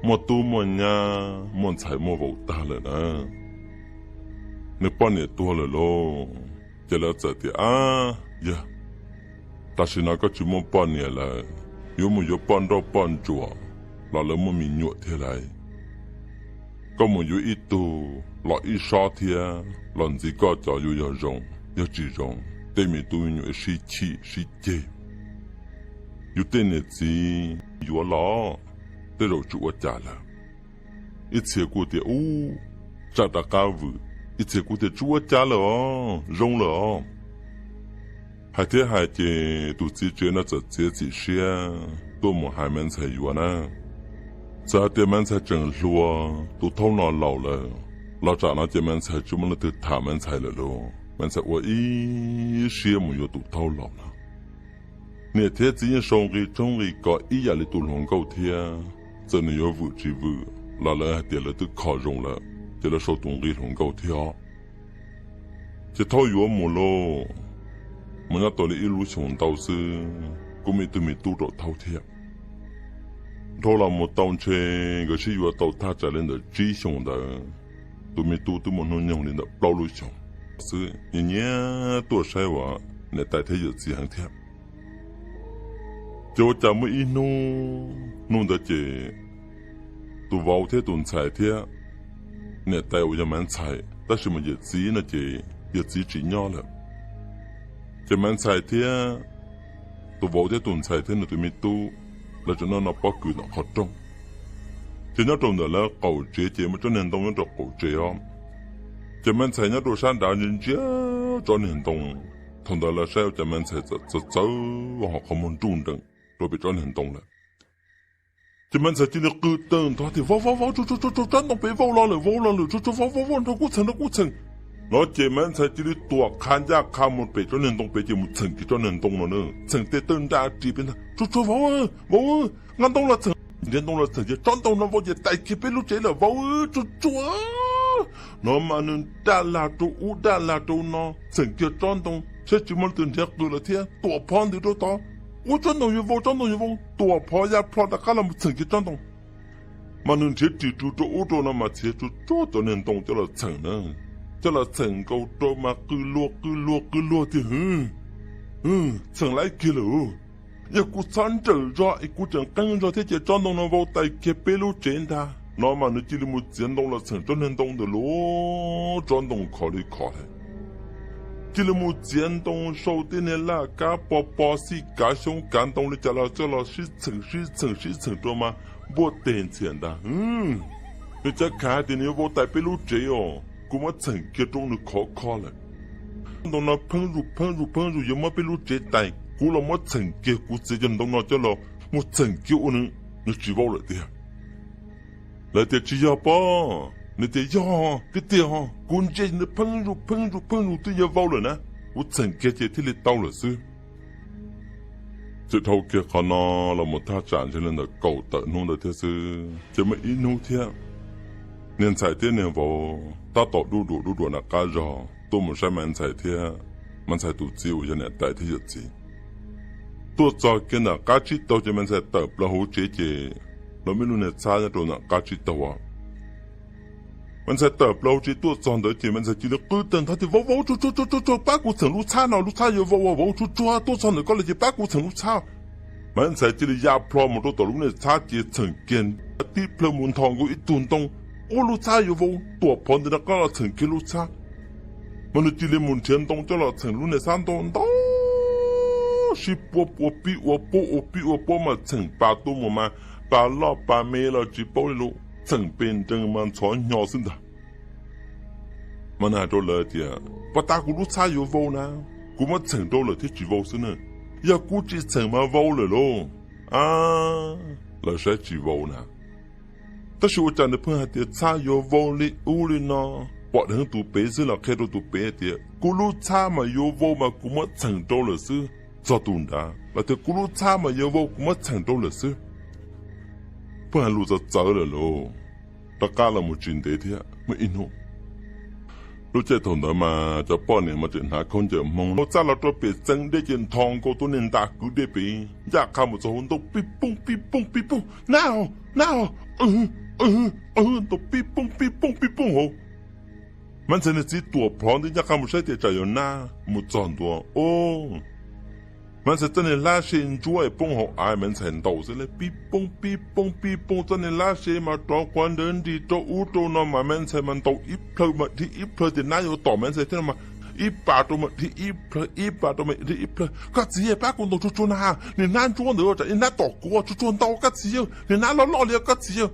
Muaj tub muaj nyab muaj ntxhais muaj vauv tag lawm na. Nws poj niam tuag lawm lauj, ces lawv txawm tias, Ab yawg, tam sim no koj tsis muaj poj niam lawm, yuav mus yuav poj nrauj poj ntsuam los lawv muaj me nyuam thiab lauj. Koj mus yuav ib tug los ib sob thiab los ntxiv koj cov yuav yog zoo, yog tsis zoo tej me tub me nyuam sib chim sib ceg. Yus tej niam txiv yuav los tej zaum tsis ua cas lawm. Ib txhia kuj tias, Ub, tsam rov qab vwm. Ib txhia kuj tias, Tsis ua cas lawm os, zoo lawm os. Hais thiab hais ces tus txiv tsev no txawm txiav txim siab tuaj mus hais Maiv Ntxhais yuav na. Txawm hais tias Maiv Ntxhais tseem hluas, tus thaub no laus lawm, los tsam no ces Maiv Ntxhais tsis muaj leej twg tham Maiv Ntxhais lawm lauj, Maiv Ntxhais ua ib siab mus yuav tus thaub laus no. Niam thiab txiv yeej sau nqi tshoob nqi kos ib yam li tus hluas nkauj thiab, txawm nws yuav vwm tsis vwm los lawv hais tias lawv twb kho zoo lawm ces lawv sau tus nqi hluas nkauj thiab os. Ces thaub yuav mus lauj, mus nyob tau li ib lub xyoos ntau xwb kuj muaj ib tug me tub rau thaub thiab. Dhau los mus tau ntshe nkawd sib yuav tau thaj tsam li ntawm tsib xyoos ntawd, tus me tub twb muaj hnub nyoog li ntawm plaub lub xyoos xwb, nyias nyias tuaj saib uas niam tais thiab yawm txiv heev thiab. Ces ua cas muaj ib hnub, hnub ntawd ces tus vauv thiab tus ntxhais thiab niam tais uas yog Maiv Ntxhais, tab sis mas yawm txiv no ces yawm txiv tsis nyob lawm. Ces Maiv Ntxhais thiab tus vauv thiab tus ntxhais thiab nws tus me tub, lawv tseem noj noj pob kws ntawm qhov rooj. Ces nyob rau ntawm lawv qaum tsev ces muaj tsob niag ntoo nyob rau qaum tsev os. Ces Maiv Ntxhais nyob rau sab nrad ntsia ntsia tsob niag ntoo. Thaum ntawd lawv saib ua cas Maiv Ntxhais txawm txawv txawv ho qhov muag nruj nreem rau pem tsob niag ntoo lawm. Ces Maiv Ntxhais cia li qw tawg ntho tias, Vauv, vauv, vauv, tsuag tsuag tsuag tsuag, tsob ntoo pem vau los lawm, vau los lawm, tsuag tsuag, vauv, vauv, vauv, nrog kuv txheem, nrog kuv txheem. No ces Maiv Ntxhais cia li tuam qha ncaj qha mus pem tsob niag ntoo pem ces mus txheem kiag tsob niag ntoo no na, txheem tej tawg nra ris pem ntag, tsuag tsuag, vauv, vauv, nqa ntoo los txheem. Nrhiav ntoo los txheem ces tsob ntoo no vau ces tais kiag peb lub tsev lawm vauv, tsuag tsuag. No mas nws daj lag rau ub daj lag rau no txheem kiag tsob ntoo saib tsis muaj leej twg nrhiav qw lawm thiab, tuam phov ntws rau tod, ua tsob ntoo yuav vau, tsob ntoo yuav vau, tuam phov ya plho rov qab los mus txheem kiag tsob ntoo. Mas nws nrhiav ris rau rau ub rau no mas txhiav tsuag tsuag cov niag ntoo coj los txheem na, coj los txheem nkaus rau mas qw luag qw luag qw luag tiag. Txheem laib kiag lawm. Yog kuv txhob nrawm zog es kuv tseem qeeb zog thiab ces tsob ntoo no vau tais kiag peb lub tsev ntag. No mas nws cia li mus txiav ntoo los txheem tsob niag ntoo ntawd lauj, tsob ntoo khov li khov thiab. Cia li mus txiav ntoo sau tej niag laj kab pos pos xij kav xyoob kav ntoo li cas los coj los sib txheem sib txheem sib txheem rau mas npuaj teg ntxhias ntag. Nws cab khav tias nws yuav vau tais peb lub tsev os, kuv muab txheem kiag rau nws khov kho lawm. Ntoo no pheeb zus pheeb zus pheeb zus yuav muab peb lub tsev tais, kuv los muab txheem kiag kuv txiav cov ntoo no coj los mus txheem kiag ua nws, nws tsis vau lawm tiag. Lawv tias tsis yog pob, nws tias yog, tiag tiag, kuv ntsia nws pheeb zus pheeb zus pheeb zus twb yuav vau lawm na, kuv txheem kiag ces thiaj li tau lawm xwb. Ces dhau kiag qhov no los mus thaj tsam ntshe li ntawm kaum tawm hnub ntawd thiab xwb ces muaj ib hnub thiab, niag ntxhais thiab niag vauv tab tom duj duam duj duam nram qab zog tuaj mus saib Maiv Ntxhais thiab Maiv Ntxhais tus txiv uas yog niam tais thiab yawm txiv. Tuaj txog kiag nram qab tsib taug ces Maiv Ntxhais tawm plaws hauv tsev ces los muaj ib lub niag txhab nyob rau nram qab tsib taug. Maiv Ntxhais tawm plaws hauv tsev tuaj txog ntawd ces Maiv Ntxhais cia li qw tag nrho tias vauv vauv tsuag tsuag tsuag tsuag tsuag pab kuv txheem lub txhab no, lub txhab yuav vau vauv tsuag tsuag, tuaj txog ntawm koj lawm ces pab kuv txheem lub txhab. Maiv Ntxhais cia li ya plho mus rau tom lub niag txhab ces txheem kiag tib plhaw mus nthos nkaus ib tug ntoo, ub lub txhab yuav vau tuam phov ntawd rov qab los txheem kiag lub txhab. Mas nws cia li mus nrhiav ntoo coj los txheem lub niag txhab ntau ntau, sib puab ua pib ua puab ua pib ua puab mas txheem pas tuaj mus mas pas loj pas me los tsis paub li lus, txheem pes nrees mas ntxhov hnyo xwb ntag. Mas nws hais rau lawv tias puas tas kuv lub txhab yuav vau na, kuv muab txheem rau lawm thiaj tsis vau xwb na, yog kuv tsis txheem mas vau lawm lauj. A, lawv saib tsis vau na. Tab sis ua cas nws pheej hais tias txhab yuav vau li ub li no, pom dheev tus pem xwb los qhia rau tus pem tias kuv lub txhab mas yuav vau mas kuv muab txheem rau lawm xwb. Txog tus nrad los tias kuv lub txhab mas yuav vau kuv muab txheem rau lawm xwb. Pheej hais lus txawv txawv lawm lauj. Rov qab los mus tsis ntev thiab muaj ib hnub, lub caij thaum ntawd mas cov poj niam mas tseem hnav khaub ncaws Hmoob, hau txaj los rau pem txeeb dej ces nthos nkaus tus niag ntas kwv dej pem ncaj qha mus txog hauv ntoo pib pooj pib pooj pib pooj, nab, nab, ntoo pib pooj pib pooj pib pooj hauv. Maiv Ntxhais niag txiv tuam plhov ntawd ncaj qha mus saib tias tsam yuav nab, mus txog ntua, o, Maiv Ntxhais txoj niag hlab se ntsuab es poob hauv av, Maiv Ntxhais ntaus xwb lauj, pib pooj pib pooj pib pooj, txoj niag hlab se mas rov quav nrawv nris rau ub rau no mas Maiv Ntxhais mas ntaus ib plhaw mas dhia ib plhaw tias nab yuav tom Maiv Ntxhais thiab no mas ib pas rau mas dhia ib plhaw, ib pas rau mas dhia ib plhaw. Koj txiv, pab kuv ntaus tsuag tsuag na, niag nab ntsuab ntawd tsam niag nab tom kuv, tsuag tsuag ntaus koj txiv, niag nab loj loj li koj txiv.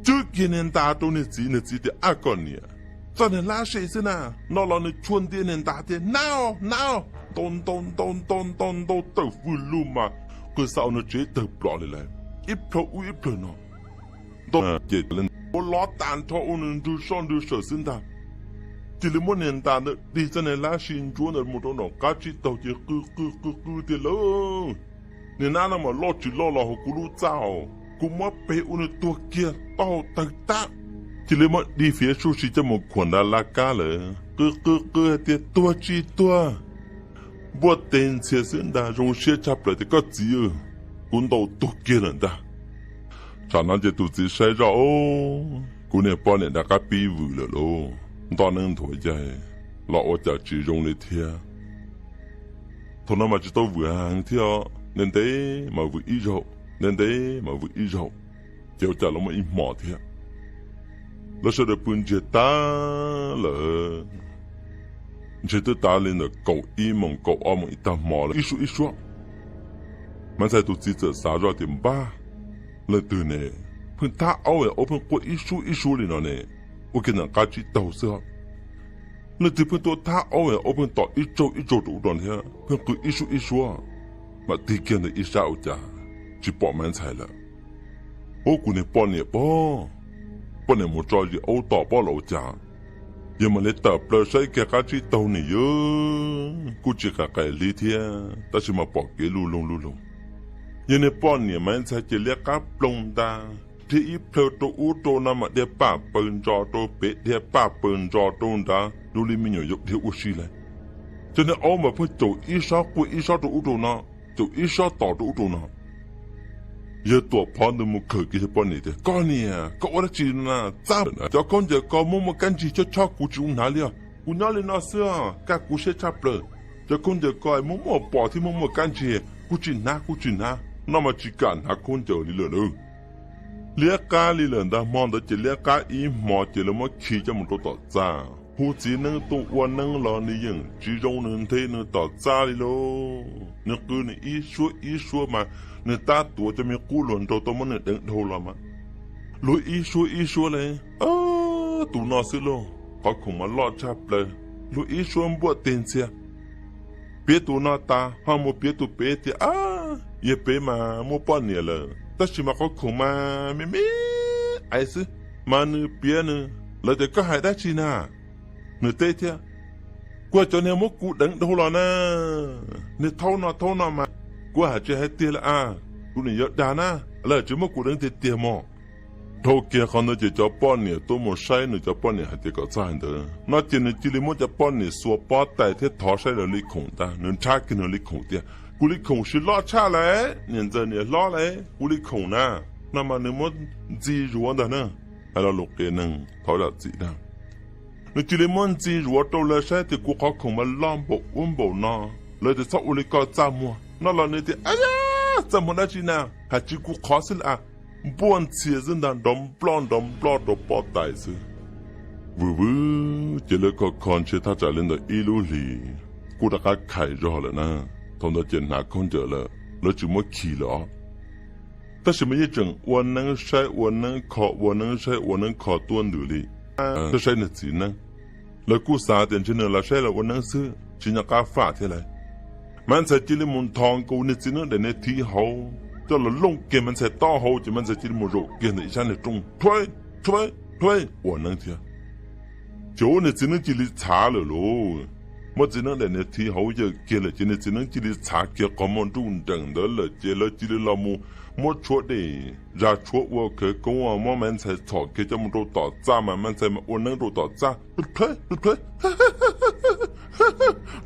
Cwb kiag niag ntas rau niag txiv, niag txiv tias ab koj niam, txoj niag hlab se xwb na, no los nws tshua ntiag niag ntas tias nab, nab, ntaus ntaus ntaus ntaus ntaus ntaus tawm fwj lug mas qw xa ua nws tsev tawg plom li lawm, ib plhaw ub ib plhaw no. Ntaus ces ua lov tas nrho ua nws nrwg soj nrwg saws xwb ntag. Cia li muab niag ntas ntawd dig txoj niag hlab se ntsuab ntawd mus rau nram qab tsib taug ces qw qw qw qw tias lawm, niag nab no mas loj tsis loj los hauv kuv lub txaj os, kuv muab pes ua nws tuag kiag taub hau tawg tag. Cia li muab dig fiav suj si coj mus khuam nram laj kab lawm, qw qw qw hais tias tuag tsis tuag, npuaj teg ntxhias xwb ntag, zoo siab tshaj plaws tias koj txiv, kuv ntaus tuag kiag lawm ntag. Tsam no ces tus txiv saib zoj, o, kuv niag poj niam rov qab pib vwm lawm lauj, nto neeb nthuav yaig los ua cas tsis zoo li thiab. Thaum no mas tsis tau vwm heev thiab, ntev ntev mas vwm ib zaug, ntev ntev mas vwm ib zaug, ces ua cas los muaj ib hmos thiab, lawv sawv daws pw ntsiag tag lawm. Ntshe twb tav li ntawm kaum ib moos kaum ob moos ib tag hmo lawm, ib suab ib suab. Maiv Ntxhais tus txiv txawm xav zoj tias npab, leej twg ne, pheej thab aub es aub pheej quaj ib suab ib suab li no ne, ua kiag nram qab tsib taug xwb. Leej twg pheej tuaj thab aub es aub pheej tom ib tsaug ib tsaug rau ub rau no thiab pheej qw ib suab ib suab, mam tig kiag ntawm ib sab ua cas tsis pom Maiv Ntxhais lawm. Ub, kuv niag poj niam pob, poj niam mus tso zis aub tom pob los ua cas. Yog mam li tawm plaws saib kiag qab tsib taug ne, yog kuj tsis qais qais li thiab tab sis mas pom kev luj loog luj loog. Yog niag poj niam Maiv Ntxhais ces liab qab ploog nta, dhia ib plhaw rau ub rau no mas dhia paj paws ntsos rau pem, dhia paj paws ntsos rau nrad, zoo li me nyuam yaus dhia ua si lawm. Cov niag aub mas pheej caum ib sab quaj ib sab rau ub rau no, caum ib sab tom rau ub rau no. Yawg Tuam Phov ntawd mus khawm kiag yawg poj niam tias, koj niam, koj ua dab tsi na? Txaj, cov khaub ncaws ko muaj muaj kab ntsig chob chob kuv tsis zoo hnav li os. Kuv nyob li no xwb os, kaj kuv siab tshaj plaws. Cov khaub ncaws ko muaj muaj pos thiab muaj muaj kab ntsig, kuv tsis hnav, kuv tsis hnav, no mas tsis kam hnav khaub ncaws li lawm lauj. Liab qab li lawm ntag, hmo ntawd ces liab qab ib hmo ces lawv muab khi coj mus rau tom txaj. Hu txiv neeb tuaj ua neeb los nws yeej tsis zoo nws nthe nws tom txaj li lauj. Nws qw nws ib suab ib suab mas nws tab tuav cov me qub hluas nraug tuaj muab nws deev dhau los mas. Luag ib suab ib suab le, tus no xwb lauj, qhov khoom mas loj tshaj plaws, luag ib suab npuaj teg ntxhias. Piav tus no tas ho mus piav tus pem tias, ab, yog pem mas muaj poj niam lawm, tab sis mas qhov khoom mas me me ais xwb, mas nws piav nws, lawv tias koj hais dab tsi na? Nws teb thiab, kuv hais cov niag muab kuv deev dhau los na, niag thaub no thaub no mas, kuv hais tsis hais tiag lawm a, kuv nim yuav dag na, lawv tsis muab kuv deev tiag tiag mog. Dhau kiag qhov ntawd ces cov poj niam tuaj mus saib nws, cov poj niam hais tias kom txhob hais ntawd no ces nws cia li muab cov poj niam xuas pob tais thiab thov saib lawv li khoom ntag. Nws nrhab kiag nws li khoom tias, kuv li khoom tsis loj tshaj lauj, niam ntxawm niam hlob lauj, kuv li khoom na, no mas nws muab ntxi zuav ntag na. Hais lo lus qias neeg thov zam txim na. Nws cia li muab ntxi zuav rau lawv saib tias kuv qhov khoom mas loj npaum ub npaum no, lawv tias txhob ua li ko txaj muag no los nws tias, ab ya, txaj muag dab tsi na, hais tsis kuv qhov xwb lawm a, npuaj ntxhias xwb ntag, nrov nploj nrov nploj rau pob tais xwb. Vwm vwm ces lawv kho kho ntshe thaj tsam li ntawm ib lub hlis kuj rov qab khais zog lawm na. Thaum ntawd ces hnav khaub ncaws lawm, lawv tsis muab khi lawm os. Tab sis mas yeej tseem ua neeb saib ua neeb kho, ua neeb saib ua neeb kho tuaj ntws li, saib saib nws txiv neeb. Lawv kuj xav tias ntshe nws los saib los ua neeb xwb tsis nco qab faj thiab lauj. Maiv Ntxhais cia li mus nthos nkaus niag txiv neeb daim niag thiv hauv coj los looj kiag Maiv Ntxhais taub hau ces Maiv Ntxhais cia li mus zaum kiag ntawm ib sab niag rooj, thuaib, thuaib, thuaib ua neeb thiab. Ces ua niag txiv neeb cia li txhav lawm lauj. Muab txiv neeb daim niag thiv hauv yawm kiag lawm ces niag txiv neeb cia li txhav kiag qhov muag nruj nreem ntawd lawm ces lawv cia li los mus muab tshuab dej zas tshuab ua khawv koob, muab Maiv Ntxhais txhom kiag coj mus rau tom txaj mas Maiv Ntxhais mas ua neeb rau tom txaj, thuaib, thuaib,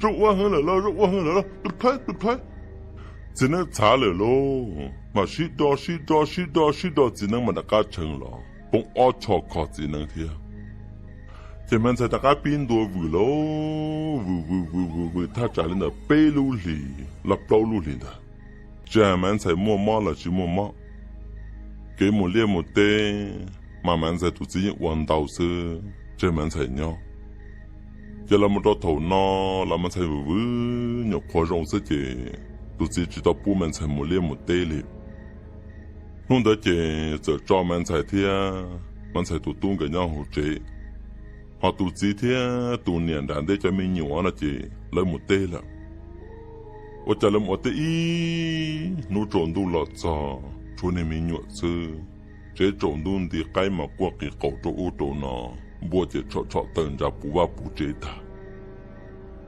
zoo ua heev lawm lauj, zoo ua heev lawm lauj, thuaib, thuaib. Txiv neeb txhav lawm lauj, mas sib do sib do sib do sib do txiv neeb mas rov qab tshee los poob ob choj kho txiv neeb thiab. Ces Maiv Ntxhais rov qab pib ntua vwm lauj, vwm vwm vwm vwm vwm thaj tsam li ntawm peb lub hlis los plaub lub hlis ntawd, tsis hais Maiv Ntxhais muaj mob los tsis muaj mob, kev mus liaj mus teb mas Maiv Ntxhais tus txiv yeej ua ntau xwb, tseg Maiv Ntxhais nyob. Ces los mus rau thaum no los Maiv Ntxhais vwm vwm nyuam qhuav zoo xwb ces tus txiv tsis tau pub Maiv Ntxhais mus liaj mus teb li. Hnub ntawd ces txawm tso Maiv Ntxhais thiab Maiv Ntxhais tus tub nkawd nyob hauv tsev, ho tus txiv thiab tus niam nram ntej cov me nyuam no ces lawv mus teb lawm. Ua cas lawv mus ua teb ib hnub tsaus ntuj los txog tshuav niag me nyuam xwb. Tsev tsaus ntuj nti qaib mas quaj qis qaus rau ub rau no, npua ces tshom tshom taw ntsa puv vaj puv tsev tag.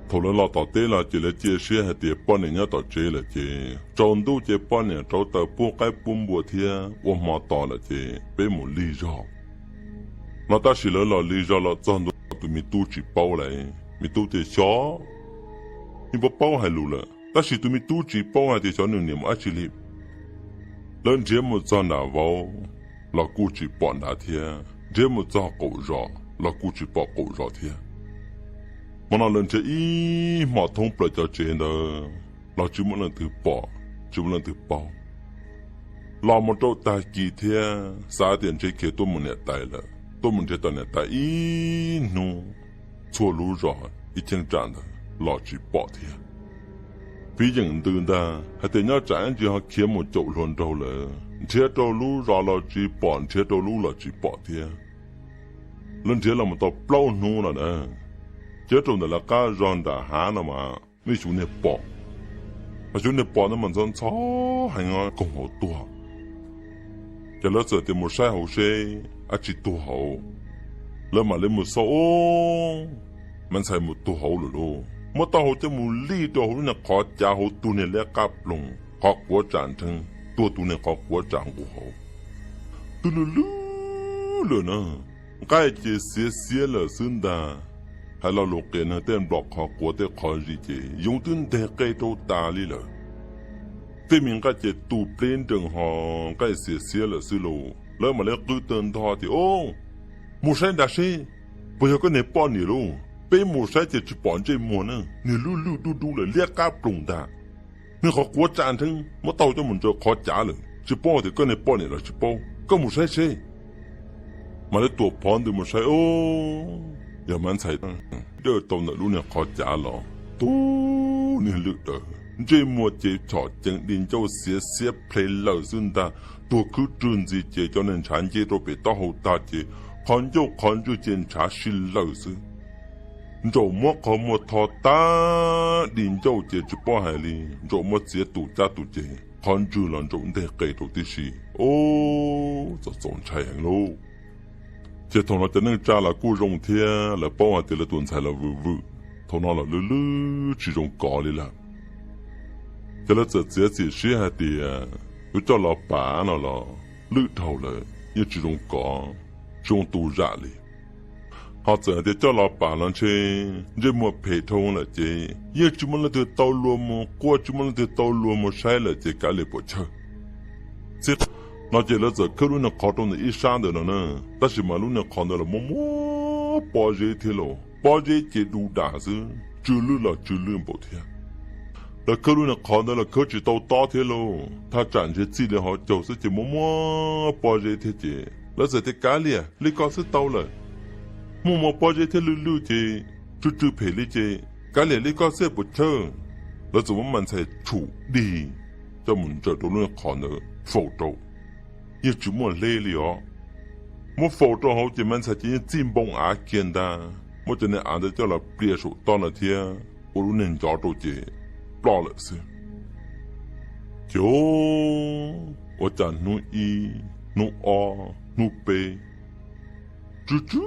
Thaum lawv los tom teb los ces lawv cia siab hais tias poj niam nyob tom tsev lawm ces tsaus ntuj ces poj niam rauv taws pub qaib pub npua thiab ua hmo tos lawm ces peb mus lig zog no. Tab sis lawv los lig zog los txog ntua tus me tub tsis paub lauj. Me tub tias xyov, yeej paub paub hais lus lawm tab sis tus me tub tsis paub hais tias xyov nws niam mus dab tsi li. Lawv nrhiav mus txog nram vauv los kuj tsis pom nrad thiab, nrhiav mus txog qaum zos los kuj tsis pom qaum zos thiab. Hmo no lawv nrhiav ib hmos thoob plaws cov tsev ntawd los tsis muaj leej twg pom, tsis muaj leej twg paub. Los mus rau tag kis thiab xav tias ntshe khiav tuaj mus niam tais lawm, tuaj mus nrhiav tom niam tais ib hnub txhua lub zos ib cheeb tsam ntawd los tsis pom thiab. Piv yeem ntws ntag hais tias nyob tsam ib ntsis ho khiav mus caum hluas nraug lawm, nrhiav rau lub zos los tsis pom, nrhiav rau lub los tsis pom thiab. Lawv nrhiav los mus tau plaub hnub lawm na, ces rau ntawm lawv qab zog nram hav no mas muaj ib xyov niag pom, mas xyov niag pom ntawd mas ntxhov ntxhov heev koog hauv tuag. Ces lawv txawm tias mus saib hauv seb dab tsi tuag hauv. Lawv mam li mus xauj, Maiv Ntxhais mus tuag hauv lawm lauj, muab taub hau coj mus lij rau hauv lub niag qhov cav hauv tus niag liab qab ploog, qhov quav tsam nrheeb tuag tus niag qhov quav tsam nqus hauv. Twb lwj lwj lawm na, nqaij ces xiav xiav lawm xwb ntag. Hais lo lus qias neeg tej nplom qhov quav tej qhov zis ces yoov twb nteg qe rau tas li lawm. Tej me nqaij ces tus pleb nrees ho nqaij xiav xiav lawm xwb lauj. Lawv mam li qw tawg ntho tias, Ub, mus saib nrad seb puas yog koj niag poj niam lauj. Peb mus saib ces tsis pom ntsej muag na, niag lwj lwj dub dub lawm liab qab ploog ntag. Niag qhov quav tsam nrheeb muab taub hau coj mus ntsaws qhov cav lawm, tsis paub tias koj niag poj niam los tsis paub. Koj mus saib seb. Mam li tuam phov ntws mus saib, yog Maiv Ntxhais dawj tau ntawm lub niag qhov cav los, tub niag lwj daws, Ntsej muag ces chom ceev di ncauj xiav xiab plhe lawm xwb ntag. Tuag khwb rwg ntxiag ces cov niag ntshav nce rau pem taub hau tag ces qhov ncauj qhov ntswg ces ntshav si lawm xwb. Ntsaum muab qhov muag tho tag di ncauj ces tsis paub hais li, ntsaum muab txiav tus cab tus ces qhov ntswg los ntsaum nteg qe rau tib si. Ub, txaus txaus ntshai heev lauj. Ces thaum no cov neej tsa los kuj zoo thiab, lawv paub hais tias lawv tus ntxhais los vwm vwm, thaum no los lwj lwj tsis zoo kov li lawm. Ces lawv txawm txiav txim siab hais tias yuav coj los pam no los lwj dhau lawm, yeej tsis zoo kov, tsis zoo tu zam li. Ho txawm hais tias coj los pam los ntshe ntsej muag phem dhau lawm ces yeej tsis muaj leej twg tau luag mus quaj, tsis muaj leej twg tau luag mus saib lawm ces kav liam puam chawj. Txij no ces lawv txawm khawb lub niag qhov rau ntawm ib sab ntawm no na, tab sis mas lub niag qhov ntawd los muaj muaj pob zeb thiab lauj, pob zeb ces du dam xwb, tsw lwj los tsw lwj npaum thiab. Lawv khawb lub niag qhov ntawd los khawb tsis tau tob thiab lauj, thaj tsam ntshe txij li hauv caug xwb ces muaj muaj pob zeb thiab ces lawv txawm tias kav liam li ko xwb tau lawm. Muaj muaj pob zeb thiab lwj lwj ces tsw tsw phem li ces kav liam li ko xwb puam chawj. Lawv txawm muab Maiv Ntxhais tshum dig coj mus ntsaws rau lub niag qhov ntawd faus rau. Yeej tsis muaj hleb li os. Muab faus rau hauv ces Maiv Ntxhais ces yeej txij npoo av kiag ntag, muab cov niag av ntawd coj los plias saum toj no thiab ua lub niag ncov rau ces ploj lawm xwb. Ces ua cas hnub ib, hnub ob, hnub peb, tsw tsw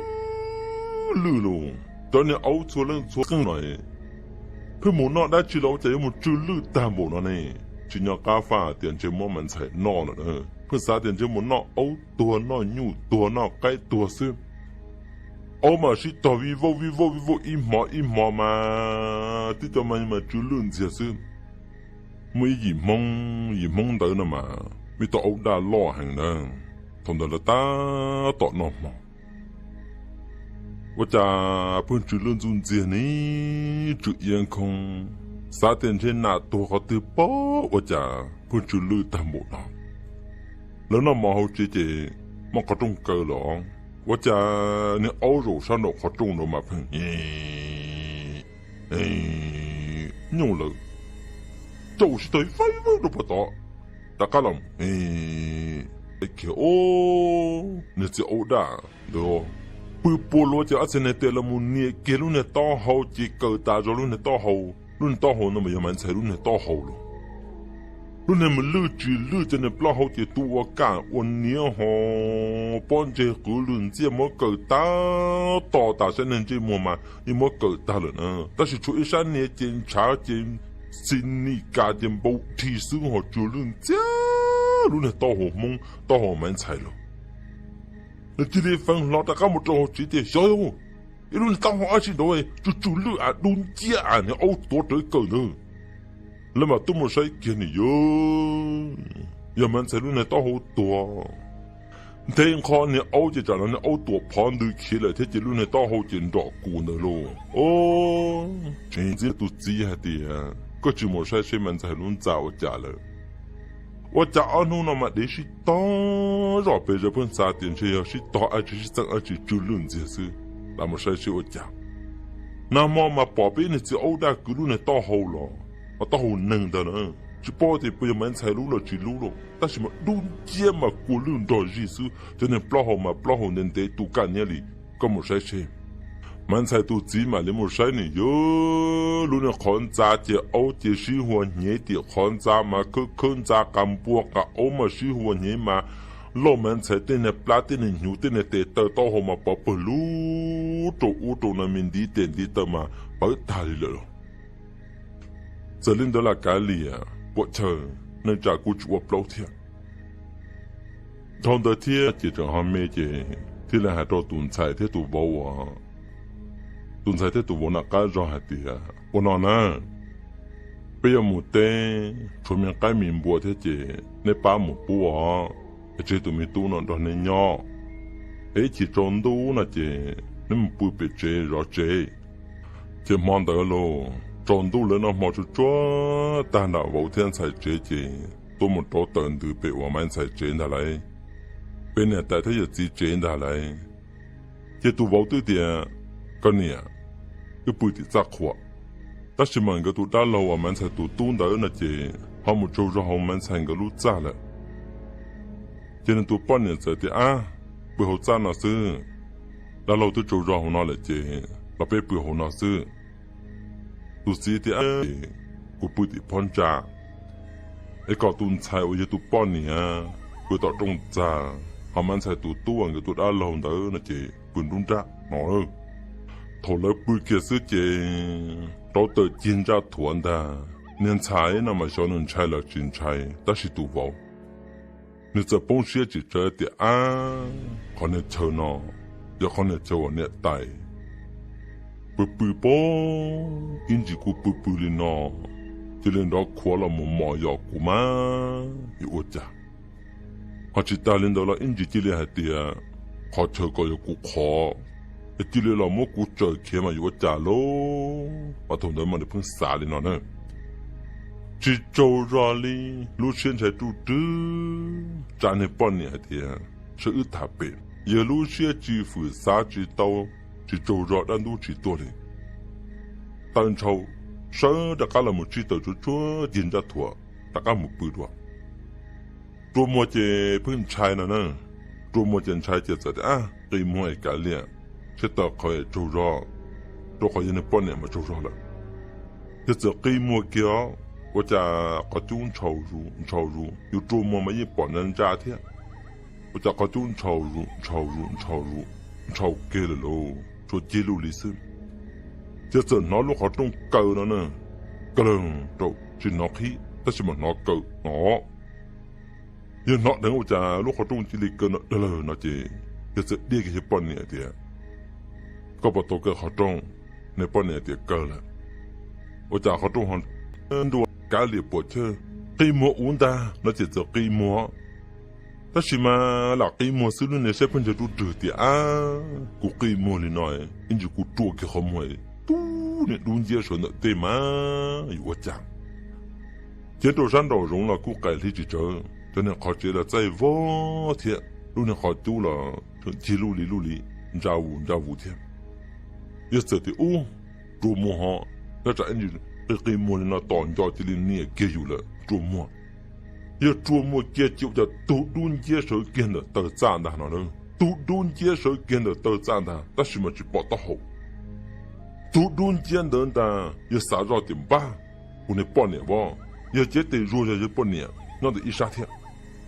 lwj lauj. Cov niag aub txhua leej txhua qeej no pheej mus noj dab tsi los ua cas yuav mus tsw lwj tag npaum no ne? Tsis nco qab faj tias ntshe muab Maiv Ntxhais noj lawm na, pheej xav tias ntshe mus noj aub tuag, noj nyuj tuag, noj qaib tuag xwb. Aub mas sib tog vij vauj vij vauj vij vauj ib hmo ib hmo mas twb cov mas mas tsw lwj ntxiag xwb. Muaj ib yim Hmoob, yim Hmoob ntawd no mas muaj ib tug aub daj loj heev na, thaum ntawd lawv tab tom noj hmo. Ua cas pheej tsw lwj ntxuj ntxiag ni, tsw iab khoob, xav tias ntshe nas tuag qhov twg pob ua cas pheej tsw lwj tag npaum no. Lawv noj mov hauv tsev ces muaj qhov rooj kaw los, ua cas niag aub zaum sab nraum qhov rooj no mas pheej nyuj lawm, tsaus sib tog faib vawb rau puag tod, rov qab los kiag. Niag txiv aub daj ntawd pw puas luag ces ob txiv niag tes los mus nias kiag lub niag taub hau ces kaw tas zog lub niag taub hau. Lub niag taub hau no mas yog Maiv Ntxhais lub niag taub hau los. Lub niag mas lwj tsis lwj cov niag plaub hau ces tu ua kaj ua niav ho pob ntseg qwv lwj ntxiag muab kaw tag, to tas saib niag ntsej muag mas yeej muab kaw tag lawm na, tab sis tshuav ib sab niag ces ntshav ces xi nim kas ces npau dhi xwb ho tsw lwj ntxiag lub niag taub hau Hmoob taub hau Maiv Ntxhais los. Nws cia li feeb hlo rov qab mus rau hauv tsev tias xyov, ib lub niag taub hau dab tsi ntawd tsw tsw lwj as, dub nciab as, niag aub tuav rawv kaw ntawd. Lawv mam tuaj mus saib kiag nim yog, yog Maiv Ntxhais lub niag taub hau tuag. Nthe nqho niag aub ces tsam no niag aub tuam phov ntws khiav lawm thiab ces lub niag taub hau ces nrom kus ntawd lauj. Tseem ntxib tus txiv hais tias koj tsis mus saib seb Maiv Ntxhais lub ntxa ua cas lawm. Ua cas ob hnub no mas dev sib tog zoj pes zaws, pheej xav tias ntshe yog sib tog dab tsi, sib txeeb dab tsi tsw lwj ntxiag xwb, lam mus saib seb ua cas. Nag hmo mas pom peb niag txiv aub daj kwv lub niag taub hau los, mas taub hau neeg ntag na. Tsis paub tias puas yog Maiv Ntxhais lub los tsis lub lauj, tab sis mas dub nciab mas kua lwj nrog zig xwb, cov niag plaub hau mas plaub hau ntev ntev tu kaj niab li. Koj mus saib seb. Maiv Ntxhais tus txiv mam li mus saib nim yog, lub niag qhov ntxa ces aub ces sib hua hnyev tim qhov ntxa mas khawb khawb ntxa qas npua qas aub mas sib hua hnyev mas lauj, Maiv Ntxhais tej niag plab tej niag hnyuv tej niag tes taw taub hau mas pov pawg lug rau ub rau no, me ntiv tes ntiv taw mas pawv tag li lawm lauj. Txawm li ntawd los kav liam puam chawj, neej tsa kuj tsis ua plaub thiab. Dhau ntawd thiab ces tseem ho me ces thiaj li hais rau tus ntxhais thiab tus vauv uas, tus ntxhais thiab tus vauv nram qab zog hais tias ua no na, peb yuav mus teb, tshuav me qaib me npua thiab ces nej pab mus pub os, es tseg tus me tub no nrog nej nyob. Es ib chim tsaus ntuj no ces neb mus pw pem tsev zov tsev. Ces hmo ntawd los tsaus ntuj lawv noj hmo tsuag tsuag tag nram vauv thiab ntxhais tsev ces tuaj mus rauv taws ntws pem uas Maiv Ntxhais tsev ntag lauj, pem niam tais thiab yawm txiv tsev ntag lauj. Ces tus vauv twb tias, koj niam, wb pw tim txaj qhua, Tab sis mas nkawd tus dab laug uas Maiv Ntxhais tus tub ntawd no ces ho mus tsaug zog hauv Maiv Ntxhais nkawd lub txaj lawm. Ces nws tus poj niam txawm tias, Ab, pw hauv txaj no xwb, dab laug twb tsaug zog hauv no lawm ces los peb pw hauv no xwb. Tus txiv tias, Kuv pw tim phab ntsa, es kom tus ntxhais uas yog tus poj niam pw tom rooj txag, ho Maiv Ntxhais tus tub uas nkawd tus dab laug ntawd no ces pw nruab nrab no. Thaum lawv pw kiag xwb ces rauv taws cig ntsaj thuav ntag. Niag ntxhais no mas xyov nws ntshai los tsis ntshai, tab sis tus vauv nws txawm poob siab tsis tsawg tias, Ab, qhov niag chaw no yog qhov niag chaw uas niam tais pw pw pab ib ntsis kuj pw pw li no, cia li nrov khuav los mus mos yos kuv mas yuav ua cas. Ho tsis tas li ntawd los ib ntsis cia li hais tias qhov chaw ko yog kuv qhov, es cia li los muab kuv tsaws khiav mas yuav ua cas lauj? Mas thaum ntawd mas nws pheej xav li no na. Tsis tsaug zog li, lub siab ntshai ruj rwg, tsa niag poj niam hais tias, Sawv wb tham pem. Yawg lub siab tsis fwm xav tsis tau, tsis tsaug zog dab ntub tsis tuaj li. Taws ntshaus, sawv rov qab los mus tsig taws tsuag tsuag cig ntsaj thuav rov qab mus pw dua. Rua muag ces pheej ntshai no na. Rua muag ces ntshai ces txawm tias, Ab, qi muag es kav liam, seb taws qhawv es tsaug zog, rau qhov yog niag poj niam mas tsaug zog lawm. Yawg txawm qi muag kiag os, ua cas qhov cub ntshaus zus ntshaus zus, yus rua muag mas yeej pom ntsa ntsa thiab. Ua cas qhov cub ntshaus zus ntshaus zus ntshaus zus, ntshaus kiag lawm lauj, tshuav cig luj li xwb. Ces txawm hnov lub qhov rooj kaw no na, kaw lawg rau, tsis hnov qhib tab sis mas hnov kaw no. Yawg hnov dheev ua cas lub qhov rooj cia li kaw no dawg lawg no ces yawg txawm dhia kiag yawg poj niam tias, Koj puas tau kaw qhov rooj? Niag poj niam tias, Kaw lawm. Ua cas qhov rooj ho ntua kav liam puam chawj, qi muag ub ntag no ces txawm qi muag. Tab sis mas lam qi muag xwb lub niag siab pheej ntshai ruj rwg tias, Ab, kuv qi muag li no, ib ntsis kuv rua kiag qhov muag, tub niag dub nciab sawv ntawm tej mas yuav ua cas. Ces rau sab nraum zoov los kuj qaim hli tsis tsawg, cov niag qhov tsev los txaij vog thiab, lub niag qhov cub los tseem cig luj li luj li, ntsa vus ntsa vus thiab. Yawg txawm tias, Ub, rua muag ho, nyob tsam ib ntsis qi qi muag li no tos nco cia li niam kiag yus lawm, rua muag. Yawg rua muag kiag ces ua cas tug dub nciab sawv kiag ntawm taw txaj ntag no na. Tug dub nciab sawv kiag ntawm taw txaj ntag tab sis mas tsis pom taub hau. Tug dub nciab ntawd ntag yawg xav zoj tias, Npab, kuv niag poj niam vov, yawg cev tes zuag zog yawg poj niam nyob ntawm ib sab thiab.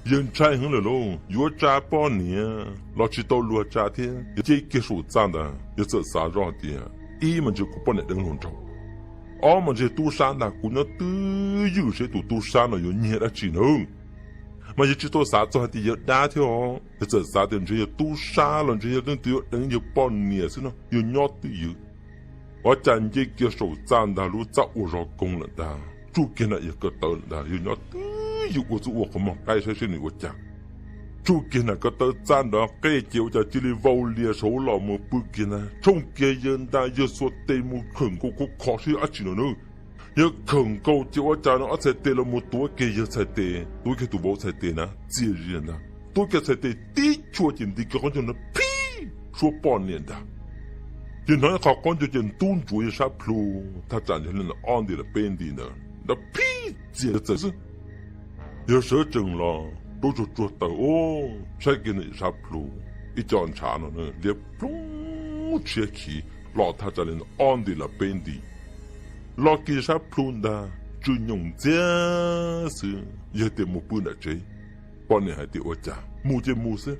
Yawg ntshai heev lawm lauj, yuav tsa poj niam los tsis tau luag tsa thiab, yawg ce kiag saum txaj ntag. Yawg txawm xav zoj hais tias, ib mas ntshe kuv poj niam deev hluas nraug, ob mas ntshe tub sab ntag, kuv nyob twj ywm seb tus tub sab no yuav nyiag dab tsi na. Mas yawg tsis tau xav txog hais tias yawg dab thiab os, yawg txawm xav tias ntshe yog tub sab los ntshe yog leej twg yuav deev yawg poj niam xwb no, yawg nyob twj ywm. Ua cas nce kiag saum txaj ntag, lub txaj ua zog koog lawm ntag, tsuj kiag nram yawg ko taw lawm ntag, yawg nyob twj ywm ua txuj ua qhov muag qaib saib seb nws ua cas. Tsuj kiag nram ko taw txaj nrov qej ces ua cas cia li vau lias saud los mus pw kiag ntag, tshooj kiag yawg ntag, yawg xuas tes mus khawm nkaus khov kho seb yog dab tsi no na. Yawg khawm nkaus ces ua cas no ob txhais tes los mus tuav kiag yawg txhais tes, tuav kiag tus vauv txhais tes na, txias zi ntag, tuav kiag txhais tes tib chua ces nti kiag qub ncaug no phib suab poj niam ntag. Ces hnov ib qho qub ncaug ces ntub ntsuav yawg sab plhu, thaj tsam ntshe li ntawm ob nti los peb nti ntawd, nrov phib txias yawg txawm xwb. Yawg sawv tsees los rub tsuag tsuag taws ub, saib kiag ntawm yawg sab plhu, ib co ntshav no liab ploog tshiab khiv los thaj tsam li ntawm ob nti los peb nti. Los kiag yawg sab plhu ntag, tsw nyoos ntxiab xwb, yawg tias mus pw nram tsev. Poj niam hais tias ua cas mus ces mus xwb.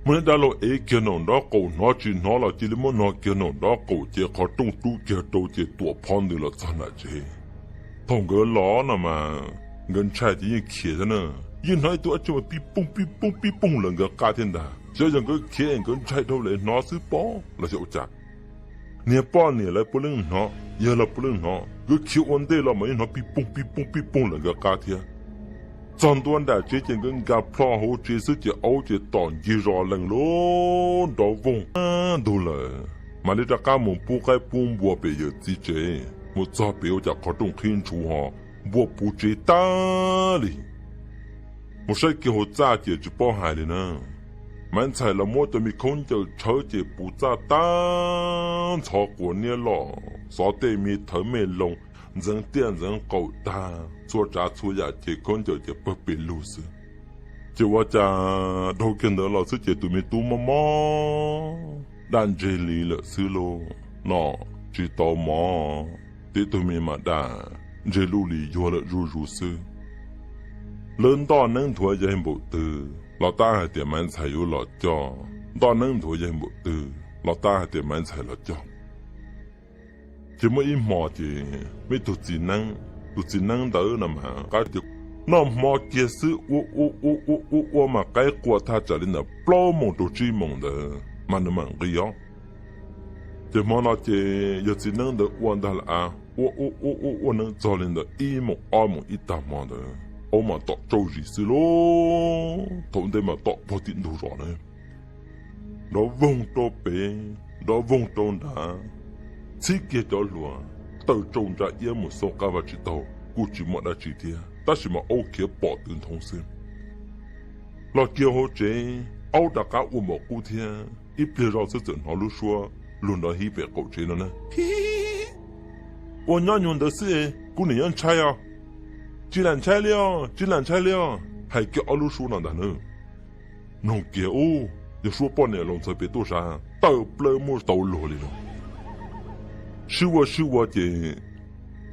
Muaj ib dab laug ev kiag nraum nraub qaum, hnov tsis hnov los cia li muab no kiag nraum nraub qaum ces qhov rooj rub kiag rau ces tuam phov ntws los txog nram tsev. Thaum nkawd los no mas nkawd ntshai ces yeej khiav thiab na, yeej hnov ib tug dab tsi mas pib pooj pib pooj pib pooj lawm nkawd qab thiab ntag. Xyov yog nkawd khiav es nkawd ntshai dhau lawm hnov xwb pob los xyov ua cas. Niag poj niam lawv puav leej hnov, yawg los puav leej hnov, nkawd khiav ua ntej los mas yeej hnov pib pooj pib pooj pib pooj lawm nkawd qab thiab. Txog ntua nram tsev ces nkawd nkag plho hauv tsev xwb ces aub ces tom ncig zos lees lub nrov voog ntug lawm. Mam li rov qab mus pub qaib pub npua pem yawm txiv tsev, mus txog pem ua cas qhov rooj qhib ntshuv ho npua puv tsev tag li. Mus saib kiag hauv txaj ces tsis paub hais li na. Maiv Ntxhais los muab cov me khaub ncaws tshawb ces puv txaj tag, ntxhov quav niab loj, xov tej me thawv me loo, ntxeev tiaj ntxeev qaum tag txhua tsav txhua yam ces khaub ncaws ces pawg pes lug xwb. Ces ua cas dhau kiag ntawd los xwb ces tus me tub mob mob daj ntseg li lawm xwb lauj. Nom tsis tau mov, tib tug me mas daj ntseg luj li yuag lawm zuj zus xwb. Lawv ntoj neeb nthuav yaig npaum twg los tab hais tias Maiv Ntxhais yuav los coj, ntoj neeb nthuav yaig npaum twg los tab hais tias Maiv Ntxhais los coj. Ces muaj ib hmo ces muaj ib tug txiv neeb, tus txiv neeb ntawd no mas qaib tias noj hmo kiag xwb ua ua ua ua ua ua mas qaib qua thaj tsam li ntawm plaub moos rau tsib moos ntawd mas nws mam nqis os. Ces hmo no ces yog txiv neeb ntawd ua ntag lam av ua ua ua ua ua neeb txog li ntawm ib moos ob moos ib tag hmo ntawd aub mas tom tsauj zis xwb lauj, thaum ntej mas tom pog tim ntug zos na. Nrov voog rau pem, nrov voog rau nrad, txhib kiag cov hluas, tawm tsau ntsa iab mus xauj qab vaj tsis taug kuj tsis muaj dab tsi thiab, tab sis mas aub khiav pom tw nthoov xwb. Los kiag hauv tsev, aub rov qab ua npaum qub thiab, ib pliag zoj xwb txawm hnov lub suab luag nrov hib pem qaum tsev no na. Ua nyob nyuag ntawd xwb, kuv niam yuav ntshai os. Tsis lam ntshai li os, tsis lam ntshai li os, hais kiag ob lub suab no ntag na. Mloog kiag ub, yog suab poj niam laus ntxhais pem tuaj sav, tawm plaws muaj tau luag li lauj. Sib ua sib ua ces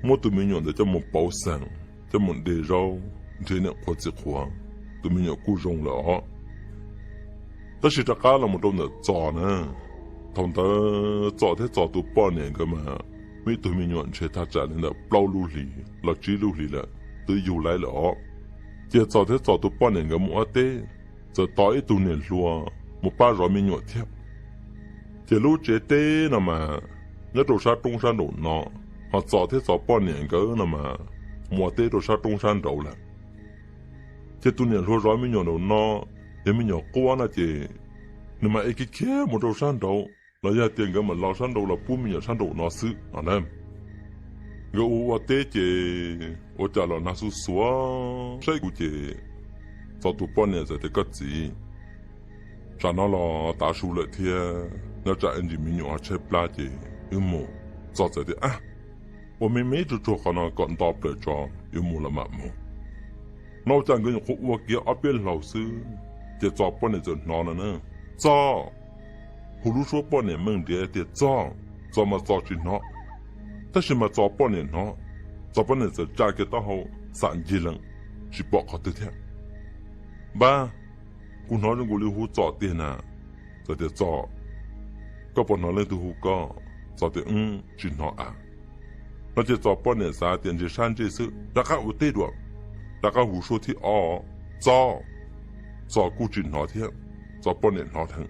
muab tus me nyuam ntawd coj mus pauv xeem, coj mus de zaub, nrhiav niam qhuav txiv qhuav, tus me nyuam kuj zoo lawm os. Tab sis rov qab los mus rau ntawm Txos na, thaum ntawd Txos thiab Txos tus poj niam nkawd mas muaj ib tug me nyuam ntshe thaj tsam li ntawm plaub lub hlis los tsib lub hlis lawm, twb yug laib lawm os. Ces Txos thiab Txos tus poj niam nkawd mus ua teb, txawm tos ib tug niam hluas mus pab zov me nyuam thiab. Ces lub tsev teb no mas nyob rau sab roob sab nraum no, ho Txos thiab Txos poj niam nkawd no mas mus ua teb rau sab roob sab nraud lawm. Ces tus niam hluas zov me nyuam nraum no, yog me nyuam quaj no ces nws mas khiav khiav mus rau sab nraud, los yog tias nkawd mam los sab nraud los pub me nyuam sab nraum no xwb no na. Nkawd ua ua teb ces ua cas los nag xuj xuav saib kuv ces Txos tus poj niam txawm tias koj txiv, tsam no los tav su lawm thiab nyob tsam ntsis me nyuam ho tshaib plab ces wb mus. Txos txawm tias ab, ua me me tsuag tsuag qhov no kom nto plaws tso, yuav mus los mam mus. No ua cas nkawd nyuam qhuav ua kiag ob peb hlau xwb, ces Txos poj niam txawm hnov no na. Txos, hu lub suab poj niam meej nriav tias Txos, Txos mas Txos tsis hnov, tab sis mas Txos poj niam hnov. Txos poj niam txawm tsa kiag taub hau xam ncig lees, tsis pom qhov twg thiab. Npab, kuv hnov zoo nkaus li hu Txos tiag na. Txos tias Txos, koj puas hnov leej twg hu koj? Txos tias wb tsis hnov a. No ces Txos poj niam xav tias ntshe sab ntsej xwb rov qab ua teb dua, rov qab hu suab thib ob, Txos. Txos kuj tsis hnov thiab, Txos poj niam hnov dheev,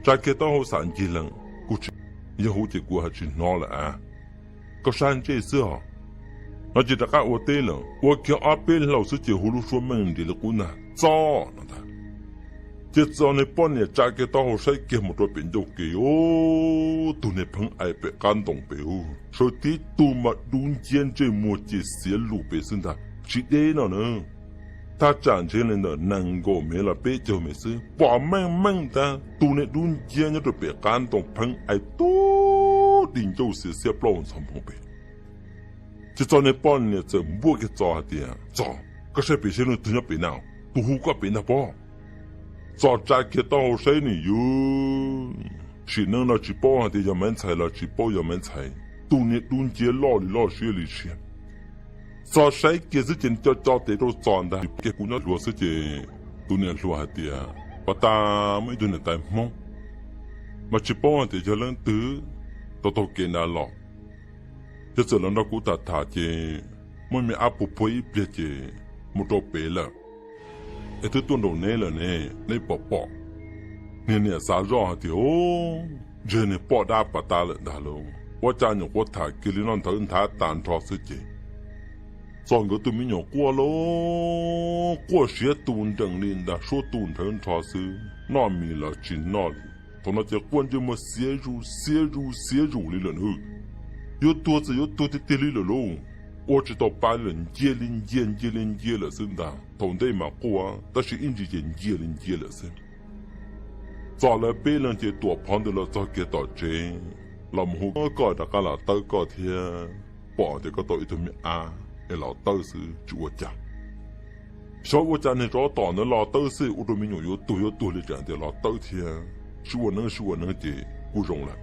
tsa kiag taub hau xam ncig lees kuj tsis, yog hu ces kuv ha tsis hnov lawm a, koj sab ntsej xwb os. No ces rov qab ua teb lawm, ua kiag ob peb hlau xwb ces hu lub suab meej nriav li qub ntag, Txos no ntag. Ces Txos niag poj niam tsa kiag taub hau saib kiag mus rau pem ncauj kev, tus niag pheeb ais pem qab ntoo pem ub, sawv tib tug mas dub nciab ntsej muag ces xiav lus pem xwb ntag, tsis deb no na. Thaj tsam ntshe li ntawm nees nkaum mev los peb caug mev xwb, pom meej meej ntag, tus niag dub nciab nyob rau pem qab ntoo pheeb ais tub di ncauj xiav xiab plaub ntxhov nphoov pem. Ces Txos niag poj niam txawm npuaj kiag Txos hais tias Txos, koj saib pem seb leej twg nyob pem na, tus hu koj pem ntag pob. Txos tsa kiag taub hau saib nim yus, sim neej no tsis paub hais tias yog Maiv Ntxhais los tsis paub yog Maiv Ntxhais, tus niag dub nciab loj li loj siab li siab. Txos saib kiag xwb ces co co tes rau Txos ntag, kiag kuv nyob hluas xwb ces tus niam hluas hais tias pas tas muaj ib tug niam tais Hmoob, mas tsis paub hais tias yog leej twg, tau taug kev nrad los. Ces txawm los nrog kuv tham tham ces muaj me ab puag puag ib pliag ces mus rau pem lawm, es twb tuaj nraum neb lawm ne, neb pom pom. Niag niam xav zoj hais tias ntshe niag poj dab pas tas lawm ntag lauj, ua cas nyuam qhuav tham kiag li no nthawv nthav tas nrho xwb ces Txos nkawd tus me nyuam quaj lauj, quaj siav tu nrees li ntag, suab tu nrhawv nrho xwb, noj mis los tsis noj li. Thaum no ces quaj ntsej muag xiav zus xiav zus xiav zus li lawm na. Yuav tuag txawm yuav tuag tiag tiag li lawm lauj, ua tsis tau pa li lawm, ncia li ncia ncia li ncia lawm xwb ntag. Thaum ntej mas quaj tab sis ib ntsis ces ncia li ncia lawm xwb. Txog lawv peb leeg ces tuam phov ntawd los txog kiag tom tsev, los mus hu koj rov qab los tawb koj thiab, pom tias koj tau ib tug me ab es los tawb xwb tsis ua cas. Xyov ua cas niag tsov tom ntawd los tawb xwb ua rau me nyuam yuav tuag yuav tuag li, tseem tias los tawb thiab, sib ua neeb sib ua neeb ces kuj zoo lawm.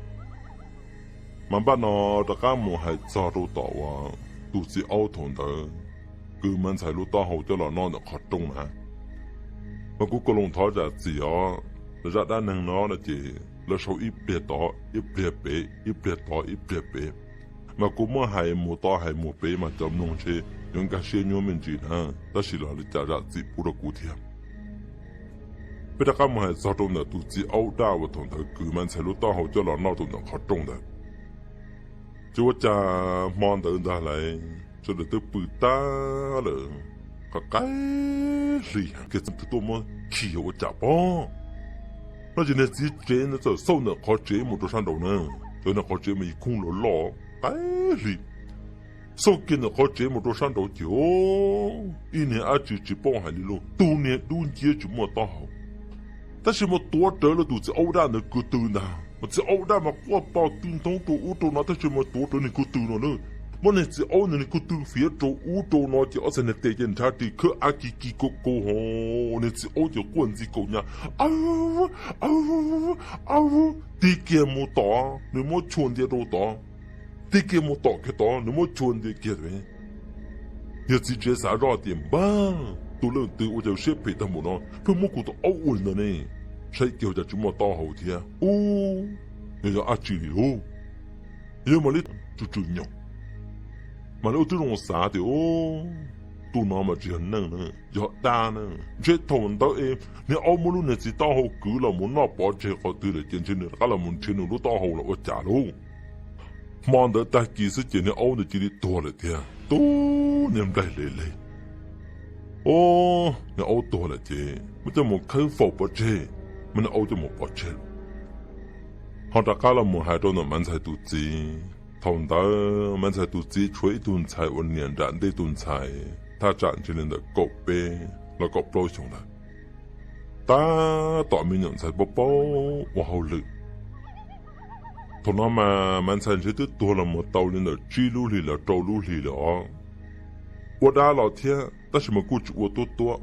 Mas npaj no rov qab mus hais txog rau tom uas tus txiv aub thaum ntawd kwv Maiv Ntxhais lub taub hau coj los noj ntawm qhov rooj na. Mas kuv Kaus Loos thov zam txim os, zaj dab neeg no no ces lawv sau ib pliag tod ib pliag pem, ib pliag tod ib pliag pem. Mas kuv muab hais mus tod hais mus pem mas cov mloog ntshe yuav nkag siab nyuaj me ntsis na, tab sis los li cas zam txim pub rau kuv thiab. Peb rov qab mus hais txog rau ntawm tus txiv aub daj uas thaum ntawd kwv Maiv Ntxhais lub taub hau coj los noj rau ntawm qhov rooj ntawd. Ces ua cas hmo ntawd ntag lauj, sawv daws twb pw tag lawm, qab qaib hli kiag twb tuaj muab khi ua cas pob, no ces niag txiv tsev ntawd txawm xauj ntawm qhov tsev mus rau sab nraud na. Cov niag qhov tsev mas yog khoob loj loj, qaib hli. Xauj kiag ntawm qhov tsev mus rau sab nraud ces ib niag dab tsi tsis paub hais li lauj, tus niag dub nciab tsis muaj taub hau, tab sis mas tuav rawv lawv tus txiv aub daj ntawd ko tw ntag. Mas txiv aub daj mas quaj to ti ntoob rau ub rau no, tab sis mas tuav rawv niag ko tw no na. Muab niag txiv aub ntawd niag ko tw fiav rau ub rau no ces ob txhais niag tes ces nrhav ris khawb av kis kis kaus kaus ho, niag txiv aub ces quaj ntxi kaus nya, aw, aw, aw. Tig kiag mus tom, nws muab chua ntia rau tod. Tig kiag mus tom kiag tod, nws muab chua ntia kiag. Yog txiv tsev xav zoj tias npab, tus leej twg ua cas siab phem tag npaum no, pheej muab kuv tus aub ua li ntawd ne. Saib kiag ua cas tsis muaj taub hau thiab, ub, yog yog dab tsi li lauj. Yog mam li tsum tsum nyob, mam li ua tib zoo xav tias, tus no mas tsis yog neeg na, yog dab na. Ntshe thaum ntawd es niag aub muab lub niag txiv taub hau kwv los mus noj pov tseg qhov twg lawm ces ntshe nws rov qab los mus nrhiav nws lub taub hau los ua cas lauj. Hmo ntawd tag kis xwb ces niag aub ntawd cia li tuag lawm tiag, tub niag nplaig le le. Ub, niag aub tuag lawm ces muab coj mus khawb faus pov tseg, muab niag aub coj mus pov tseg lawm. Ho rov qab los mus hais rau ntawm Maiv Ntxhais tus txiv. Thaum ntawd Maiv Ntxhais tus txiv tshuav ib tug ntxhais uas niam nram ntej tus ntxhais thaj tsam ntshe li ntawm kaum peb los kaum plaub xyoo ntawd. Tab tom me nyuam ntxhais paub paub ua hauj lwm. Thaum no mas Maiv Ntxhais ntshe twb tuag los mus tau li ntawm tsib lub hlis los rau lub hlis lawm os. Ua dab los thiab tab sis mas kuj tsis ua tuab tuab,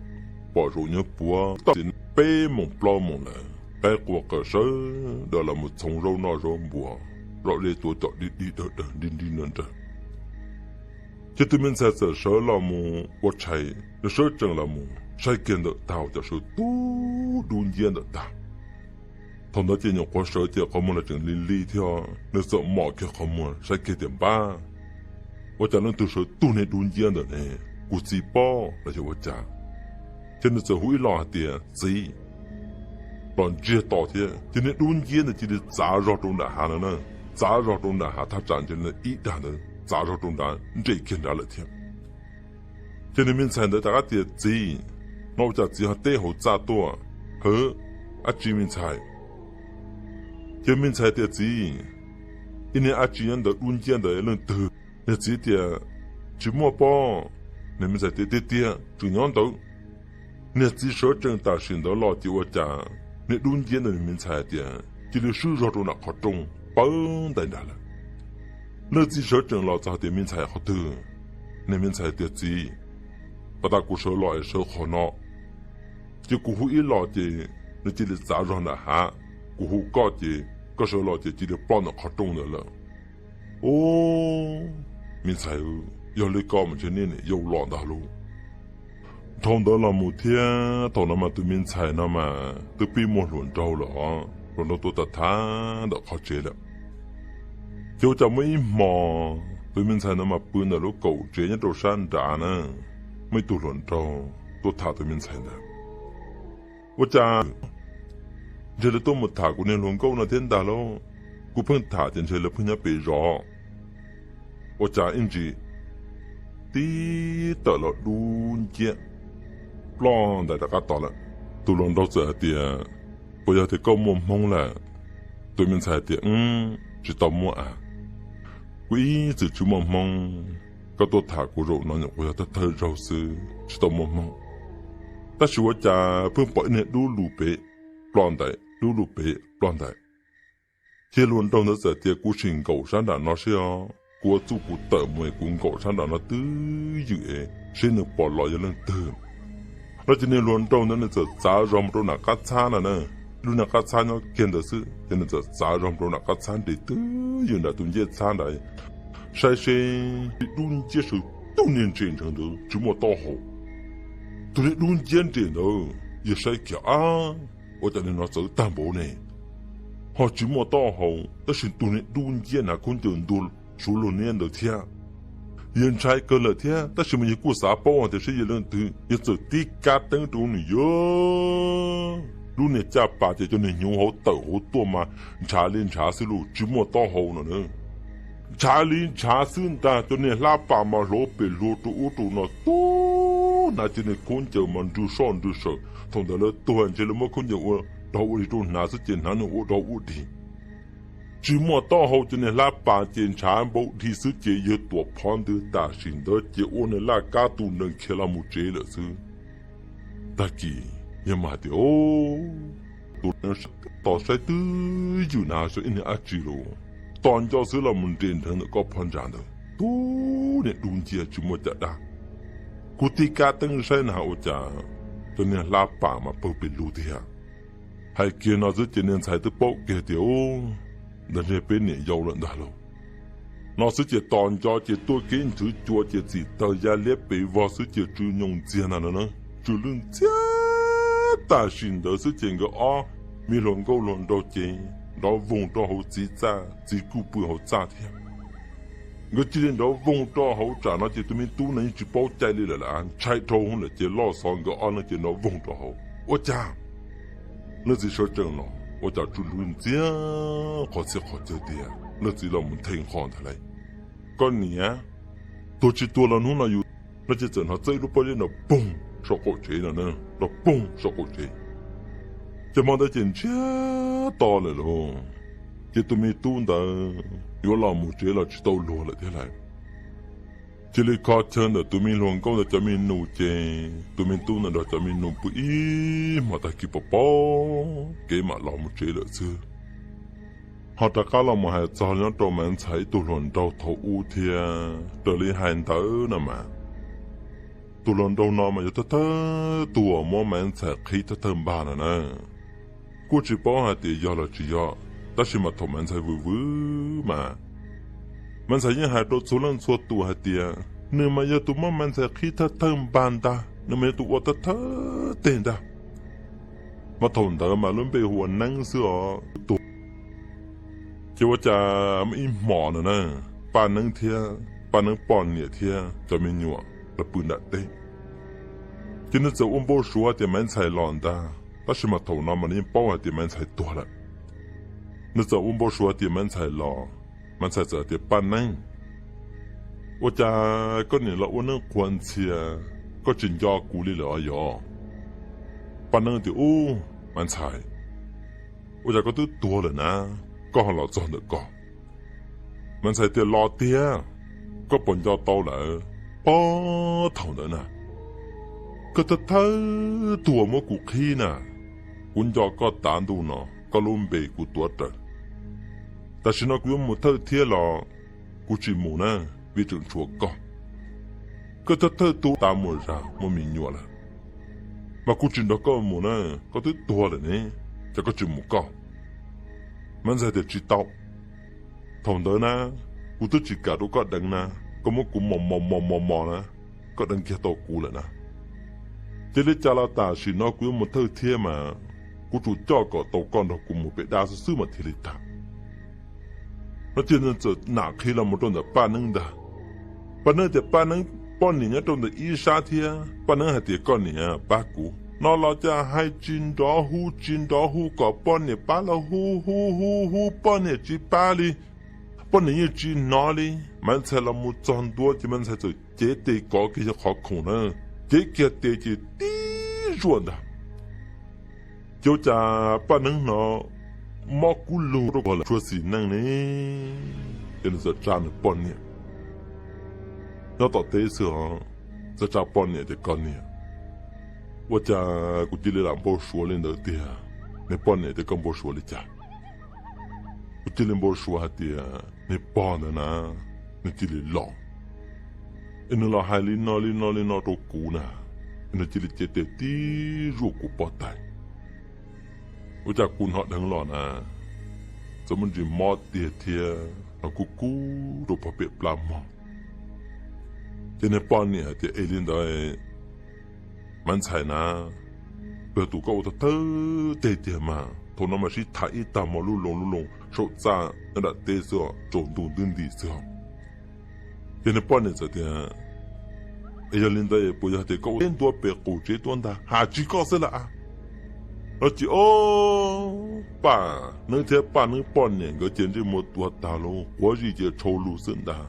pom zaum nyob puav tau peb moos plaub moos lawm, qaib qua qawm sawv daws los mus txhoov zaub noj zaub npua, zom zeb tuav cos dig dig dawg dawg nrig nrig nrawg nrawg. Ces tus me ntxhais txawm sawv los mus ua tshais, nws sawv tsees los mus saib kiag ntawm tag ua cas sawv tub dub nciab ntawm tag. Thaum ntawd ces nyuam qhuav sawv ces qhov muag los tseem li li thiab, nws txawm mom kiag qhov muag saib kiag tias npab, ua cas leej twg sawv tub niag dub nciab ntawm ne, kuv txiv pob los yog ua cas. Ces nws txawm hu ib lo hais tias txiv, los ntsiag to thiab ces niag dub nciab ntawd cia li txav zog rau nram hav no na, txav zog rau nram hav thaj tsam ntshe ib dag ntawd txav zog rau nrad nres kiag nrad lawm thiab. Ces nws me ntxhais ntawd rov qab tias txiv, no ua cas txiv ho teb hauv txaj tuaj, hawv, dab tsi me ntxhais? Ces me ntxhais tias txiv, ib niag dab tsi nyob ntawd dub nciab ntawd leej twg? Niag txiv tias tsis muaj pob. Niag me ntxhais tias tiag tiag tseem nyob ntawd. Niag txiv sawv tsees tam sim ntawd los ces ua cas niag dub nciab ntawd niag me ntxhais tias cia li swb zog rau nram qhov rooj pawv ntais nrad lawm. Leej txiv sawv tsees los txog tias me ntxhais qhov twg? Niag me ntxhais tias txiv, pas tas kuv sawv los es sawv qhov no, ces kuv hu ib los ces nws cia li txav zog nram hav, kuv hu koj ces koj sawv los ces cia li ploj ntawm qhov rooj ntawd lawm. Ub, me ntxhais, yog li ko mas ntshe nej niam yau los ntag lauj. Dhau ntawd los mus thiab thaum no mas tus me ntxhais no mas twb pib muaj hluas nraug lawm os, hluas nraug tuaj tham tham ntawm qhov tsev lawm. Ces ua cas muaj ib hmo tus me ntxhais ntawd mas pw ntawm lub kaum tsev nyob rau sab nrad na, muaj ib tug hluas nraug tuaj tham tus me ntxhais ntawd. Ua cas ntshe lawv tuaj mus tham kuv niag hluas nkauj no thiab ntag lauj, kuv pheej tham ces ntshe lawv pheej nyob pem zos. Ua cas ib ntsis tib tawm los dub nciab ploj ntais rov qab tod lawm. Tus hluas nraug txawm hais tias, puas yog tias koj muaj hmoob lawm? Tus me ntxhais tias, tsis tau muaj a, kuv ib txwm tsis muaj hmoob, koj tuaj tham kuv zaum no nyuam qhuav yog thawj thawj zaug xwb tsis tau muaj hmoob. Tab sis ua cas pheej pom ib niag dub lug pem ploj ntais dub lug pem ploj ntais. Ces hluas nraug ntawd txawm tias, Kuv sim nkaum sab nram no seb os, kuv ua txuj kuv tawm mus es kuv nkaum sab nram no twj ywm es seb nws pom los yog leej twg. No ces niag hluas nraug ntawd nws txawm txav zog mus rau nram qab txhab na na, lub niag qab txhab nyob kiag ntawd xwb, ces nws txawm txav zog mus rau nram qab txhab nres twj ywm nram tus ncej txhab nrad, saib seb dub nciab sawv tug niag nres nrheev ntawd tsis muaj taub hau. Tus niag dub nciab nres ntawd yog saib kiag ab, ua cas niag no txawv tag npaum ne, ho tsis muaj taub hau, tab sis tus niag dub nciab hnav khaub ncaws ntuag suav luag niab ntawd thiab. Yawg ntshai kawg lawm thiab, tab sis mas yawg kuj xav paub hais tias seb yog leej twg, yawg txawm tib kab teeb rau nws yog lub niag caj pas ces cov niag hnyuv hauv tawm hauv tuaj mas ntshav li ntshav xwb los tsis muaj taub hau no na. Ntshav li ntshav xwb ntag, cov niag hlab pas mas hlauv pem hlua rau ub rau no tub, hnav cov niag khaub ncaws mas nrw soj nrw saws. Thaum ntawd lawv tuag ntshe lawv muab khaub ncaws ua dog ua dig rau hnav xwb ces hnav nws ua dog ua dig. Tsis muaj taub hau, cov niag hlab pas ces ntshav npaum dig xwb ces yawg tuam phov ntwg tam sim ntawd ces ua niag laj kab tu nrees khiav los mus tsev lawm xwb. Tag kis yawg mas hais tias, Tus tos saib twj ywm na xyov ib niag dab tsi los, tos nco xwb los mus nres nrheev ntawm koj phab ntsa ntawd, tub niag dub nciab tsis muaj caj dab. Kuv tib kab teeb saib na ua cas cov niag hlab pas mas pawg pes lug tiag. Hais kiag no xwb ces niag ntxhais twb paub kiag tias, Ub, ntawd ntshe peb niam yau lawm ntag lauj. No xwb ces tos nco ces tuaj kev nthwv cua ces txim tawg ya liab pes vog xwb ces tsw nyoos ntxiag ntag no na. Tsw lwj ntxiag tam sim ntawd xwb ces nkawd ob me hluas nkauj hluas nraug ces nrov voog rau hauv txiv txaj, txiv kuj pw hauv txaj thiab. Nkawd cia li nrov voog rau hauv tsam no ces tus me tub no yeej tsis paub cai li lawm, ntshai dhau hwv lawm ces loj xov nkawd ob leeg ces nrov voog rau hauv. Ua cas leej txiv sawv tsees los ua cas tsw lwj ntxiag qhov txhia qhov chaw tiag, leej txiv los mus nthe nqho ntag lauj. Koj niam, tuag tsis tuag los hnub no yus no ces txawm hnov txawb ib lub pob zeb nrov poog saum qaum tsev no, nrov poog saum qaum tsev. Ces hmo ntawd ces ntsiag to lawm lauj, ces tus me tub ntawd yuav los mus tsev los tsis tau luag lawm thiab lauj. Cia li kho chaw ntawm tus me hluas nkauj ntawd cov me nus ces tus me tub ntawd nrog cov me nus pw ib hmos tag kis pom pom kev mam los mus tsev lawm xwb. Ho rov qab los mus hais txog nyob rau Maiv Ntxhais ib tug hluas nraug thaum ub thiab, raws li hais ntawd no mas tus hluas nraug no mas yog thawj thawj tus uas muab Maiv Ntxhais qhib thawj thawj npag no na. Kuj tsis paub hais tias yog los tsis yog, tab sis mas thaum Maiv Ntxhais vwm vwm mas Maiv Ntxhais yeej hais rau txhua leej txhua tus hais tias nws mas yog tus muab Maiv Ntxhais qhib thawj thawj npag ntag, nws mas yog tus ua thawj thawj teg ntag. Mas thaum ntawd mas lub npe hu ua Neeb xwb os. Ces ua cas muaj ib hmos no na, Paj Neeb thiab Paj Neeb poj niam thiab cov me nyuam los pw nram teb. Ces nws txawm ua npau suav tias Maiv Ntxhais los ntag, tab sis mas thaum no mas nws yeej paub hais tias Maiv Ntxhais tuag lawm. Nws txawm ua npau suav tias Maiv Ntxhais los, Maiv Ntxhais txawm hais tias, Paj Neeb, ua cas koj niam los ua neeb qhuav ntxhias, koj tsis nco kuv li lawm os yog? Paj Neeb tias, Ub, Maiv Ntxhais, ua cas koj twb tuag lawm na, koj ho los txog ntawm ko? Maiv Ntxhais tias, Los tiag, koj puas nco tau lawm? Pob thaum ntawd na, koj thawj thawj tus uas muab kuv qhib na, kuv nco koj tav ntuj no, koj lub npe kuv tuav rawv. Tam sim no kuv yuav mus thawj thiab los kuv tsis mus na, vim tseem tshuav koj. Koj thawj thawj tus tas mus zas muaj me nyuam lawm, mas kuv tsis nrog koj mus na, koj twb tuag lawm ne, ces koj tsis mus koj. Maiv Ntxhais tias, Tsis tau. Thaum ntawd na, kuv twb tsis kam rau koj deev na, koj muab kuv mos mos mos mos mos na, koj deev kiag tau kuv lawm na. Cia li cas los tam sim no kuv yuav mus thawj thiab mas, kuv tsuas coj kom tau koj nrog kuv mus pem dab xwb xwb mas thiaj li tag. No ces nws txawm nam qhia los mus rau ntawm Paj Neeb ntag. Paj Neeb tias Paj Neeb poj niam nyob rau ntawm ib sab thiab, Paj Neeb hais tias, Koj niam pab kuv no los cas hais tsis nrov hu tsis nrov hu kom poj niam pab los hu hu hu hu poj niam tsis pab li. Poj niam yeej tsis hnov li. Maiv Ntxhais los mus txog ntua ces Maiv Ntxhais txawm cev tes kov kiag yog qhov khoom na, cev kiag tes ces tib zuaj ntag. Ces ua cas Paj Neeb hnov mob kub lug rau lawm, tshua xis neej ne, ces nws txawm tsa nws poj niam nyob tom teb xwb os, txawm tsa poj niam tias, Koj niam, ua cas kuv cia li lam npau suav li ntawd tiag? Nws poj niam tias, Koj npau suav li cas? Kuv cia li npau suav hais tias nws pog ntawd na, nws cia li los, es nws los hais li no li no li no rau kuv na, es nws cia li cev tes tib zuaj kuv pob tw. Ua cas kuv hnov dheev los na, txawm muaj ntsis mob tiag thiab hnov kub kub rau pog pem plab mog. Ces nws poj niam hais tias, Es li ntawd, Maiv Ntxhais na, yog tus koj ua tau thawj teg tiag mas thaum no mas sib tham ib tag hmo lub loo lub loo saum txaj nyob nram teb xwb, tsaus ntuj nti nti xwb. Ces nws poj niam txawm tias, Es yog li ntawd puas yog tias koj ua teb ntua pem qaum tsev tuaj ntag? Has tsis koj xwb las. No ces ob paj neeb thiab paj neeb poj niam nkawd ces ntsej muag tuag tag lauj, quav zis ces tshau lug xwb ntag.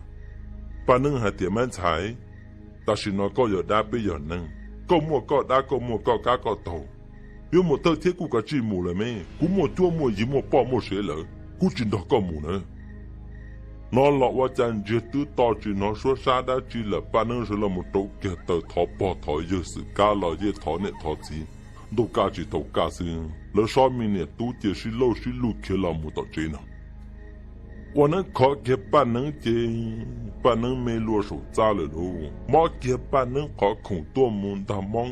Paj neeb hais tias, Maiv Ntxhais, tam sim no koj yog dab peb yog neeg, koj muaj koj dab koj muaj koj kab koj taug, yuav mus thawj thiab kuj kav tsij mus lawm me, kuv muaj cuab muaj yig muaj poj muaj sev lawm kuv tsis nrog koj mus na. No los ua cas ntsiag twb to tsis hnov suab sab dab tsi lawm, paj neeb sawv los mus rau kiag taws thov pog thov yawg xwm kab los yeej thov niam thov txiv, ntuj kaj tsis tau kaj xwb, lawv sob me niam tub cia sib lauj sib luj khiav los mus tom tsev no. Ua neeb khov kiag paj neeb ces paj neeb me lua saum txaj lawm lauj, mob kiag paj neeb qhov khoom tuaj mus ntag, mob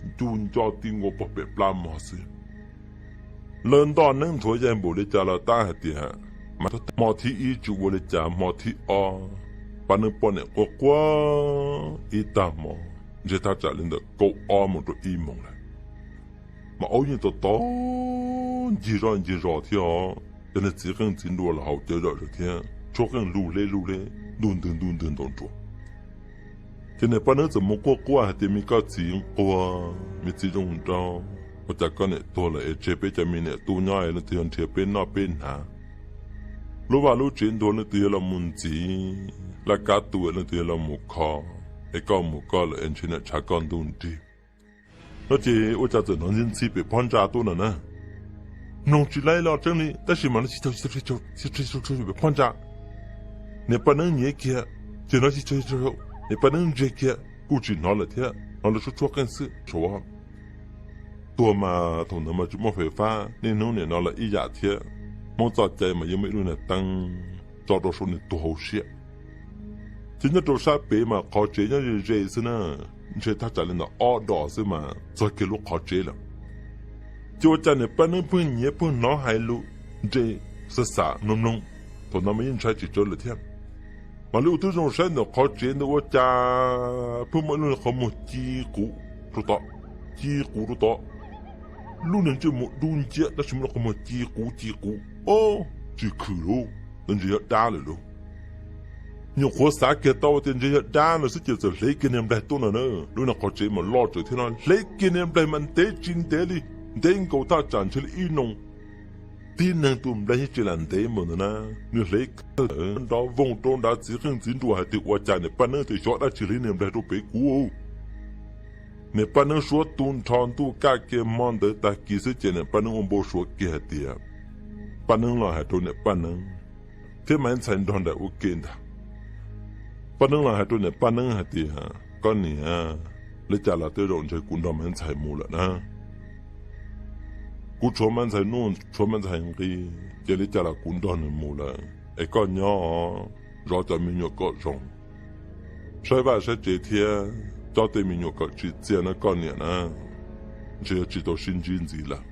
ncu nco ti nkaus pog pem plab mog xwb. Lawv ntoj neeb nthuav yaig npaum li cas los tab hais tias mas hmo thib ib tsis ua li cas, hmo thib ob paj neeb poj niam quaj quaj ib tag hmo, ntshe thaj tsam li ntawm kaum ob mus rau ib moos lawm. Mas aub yeej tau tau ncig zoj ncig zos thiab os, cov niag txiv qeej txiv nruas los haus cawv zom zaws thiab, tshuab qeej lug hleb lug hleb, ntuj ntwg ntuj ntwg ntaus nruas. Ces niam paj neeb txawm mus quaj quaj hais tias, Me koj txiv nquag, me txiv zoo nraug, ua cas koj niam tuag lawm es tseg peb cov me niam tub nyob es leej twg yuav nrhiav peb noj peb hnav? Lub vaj lub tsev ntuag leej twg yuav los mus ntxiv? Laj kab tu leej twg yuav los mus kho? Es koj mus koj lawm es ntshe niam tshav koj ntuj nrig. No ces ua cas txawm hnov ntxhib ntxhib pem phab ntsa tuaj no na. Mloog tsis laib los tseeb li tab sis mas no tsis tau pem phab ntsa. Niam paj neeb nyiav kiag, ces hnov tsis tau, niam paj neeb ntsiag kiag kuj tsis hnov lawm thiab, hnov lawv tshuab tshuab qeej xwb. Tuag mas thaum ntawd mas tsis muaj fais fab, niaj hnub nim no los ib yam thiab. Hmoob txoj cai mas yeej muaj ib lub niag teeb tso rau saum nws tus hauv siab. Ces nyob rau sab pem mas qhov tsev nyob ze ze xwb na, ntshe thaj tsam li ntawm ob dos xwb mas txog kiag lub qhov tsev lawm. Ces ua cas niam paj neeb pheej nyiav pheej hnov hais lus nres xav xav mloog mloog, thaum no mas yeej ntshai tsis tsawg lawm thiab. Mas lub ua twb zoo saib ntawm qhov tsev ntawd ua cas pheej muaj ib lub qhov muag ci quv rau tod, ci quv rau tod. Lub niag ntsej muag dub nciab tab sis muaj lub qhov muag ci quv ci quv, o, tsis khwm lauj, ntawd ntshe yog dab lawm lauj. Nyuam qhuav xav kiag tau tias ntshe yog dab no xwb ces txawm hle kiag niag nplaig tuaj no na. Lub niag qhov tsev mas loj tsawv thiab no, hle kiag niag nplaig mas ntev tsis ntev li, ntev nkaus thaj tsam ntshe li ib noo. Tib neeg tus nplaig yeej tsis lam ntev npaum ntawd na, nws hle kawg nrov voog rau nrad txiv qeej txiv nruas hais tias ua cas niam paj neeb tias xyov dab tsi hle niag nplaig rau pem kuv. Niam paj neeb suab tu nrho ntuj kaj kiag hmo ntawd tag kis xwb ces niam paj neeb ua npau suav kiag hais tias, paj neeb los hais rau niam paj neeb thiab Maiv Ntxhais nrog nraim ua ke ntag. Paj neeb los hais rau niam paj neeb hais tias, koj niam, li cas los tej zaum ntshe kuv nrog Maiv Ntxhais mus lawm na. Kuv tshuav Maiv Ntxhais nuj tshuav Maiv Ntxhais nqi, ces li cas los kuv nrog nws mus lawm, es koj nyob zov cov me nyuam kom zoo, saib vaj saib tsev thiab coj tej me nyuam kom tsim txiaj na koj niam na, ntshe yuav tsis tau sib ntsib ntxiv lawm.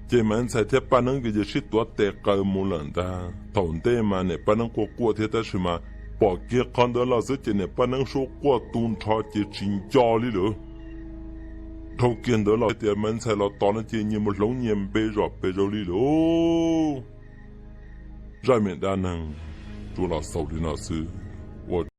Ces Maiv Ntxhais thiab paj neeb nkawd yeej sib tuav tes qaws mus lawm ntag. Thaum ntej mas niam paj neeb quaj quaj thiab tab sis mas pom kiag qhov ntawd los xwb ces niam paj neeb suab quaj tu nrho ces tsis nco li lawm. Dhau kiag ntawd los tias Maiv Ntxhais los tos no ces nyias mus hloov nyias npe zom pes zaws li lawm. Zaj me dab neeg tsuas los xaus li no xwb, ua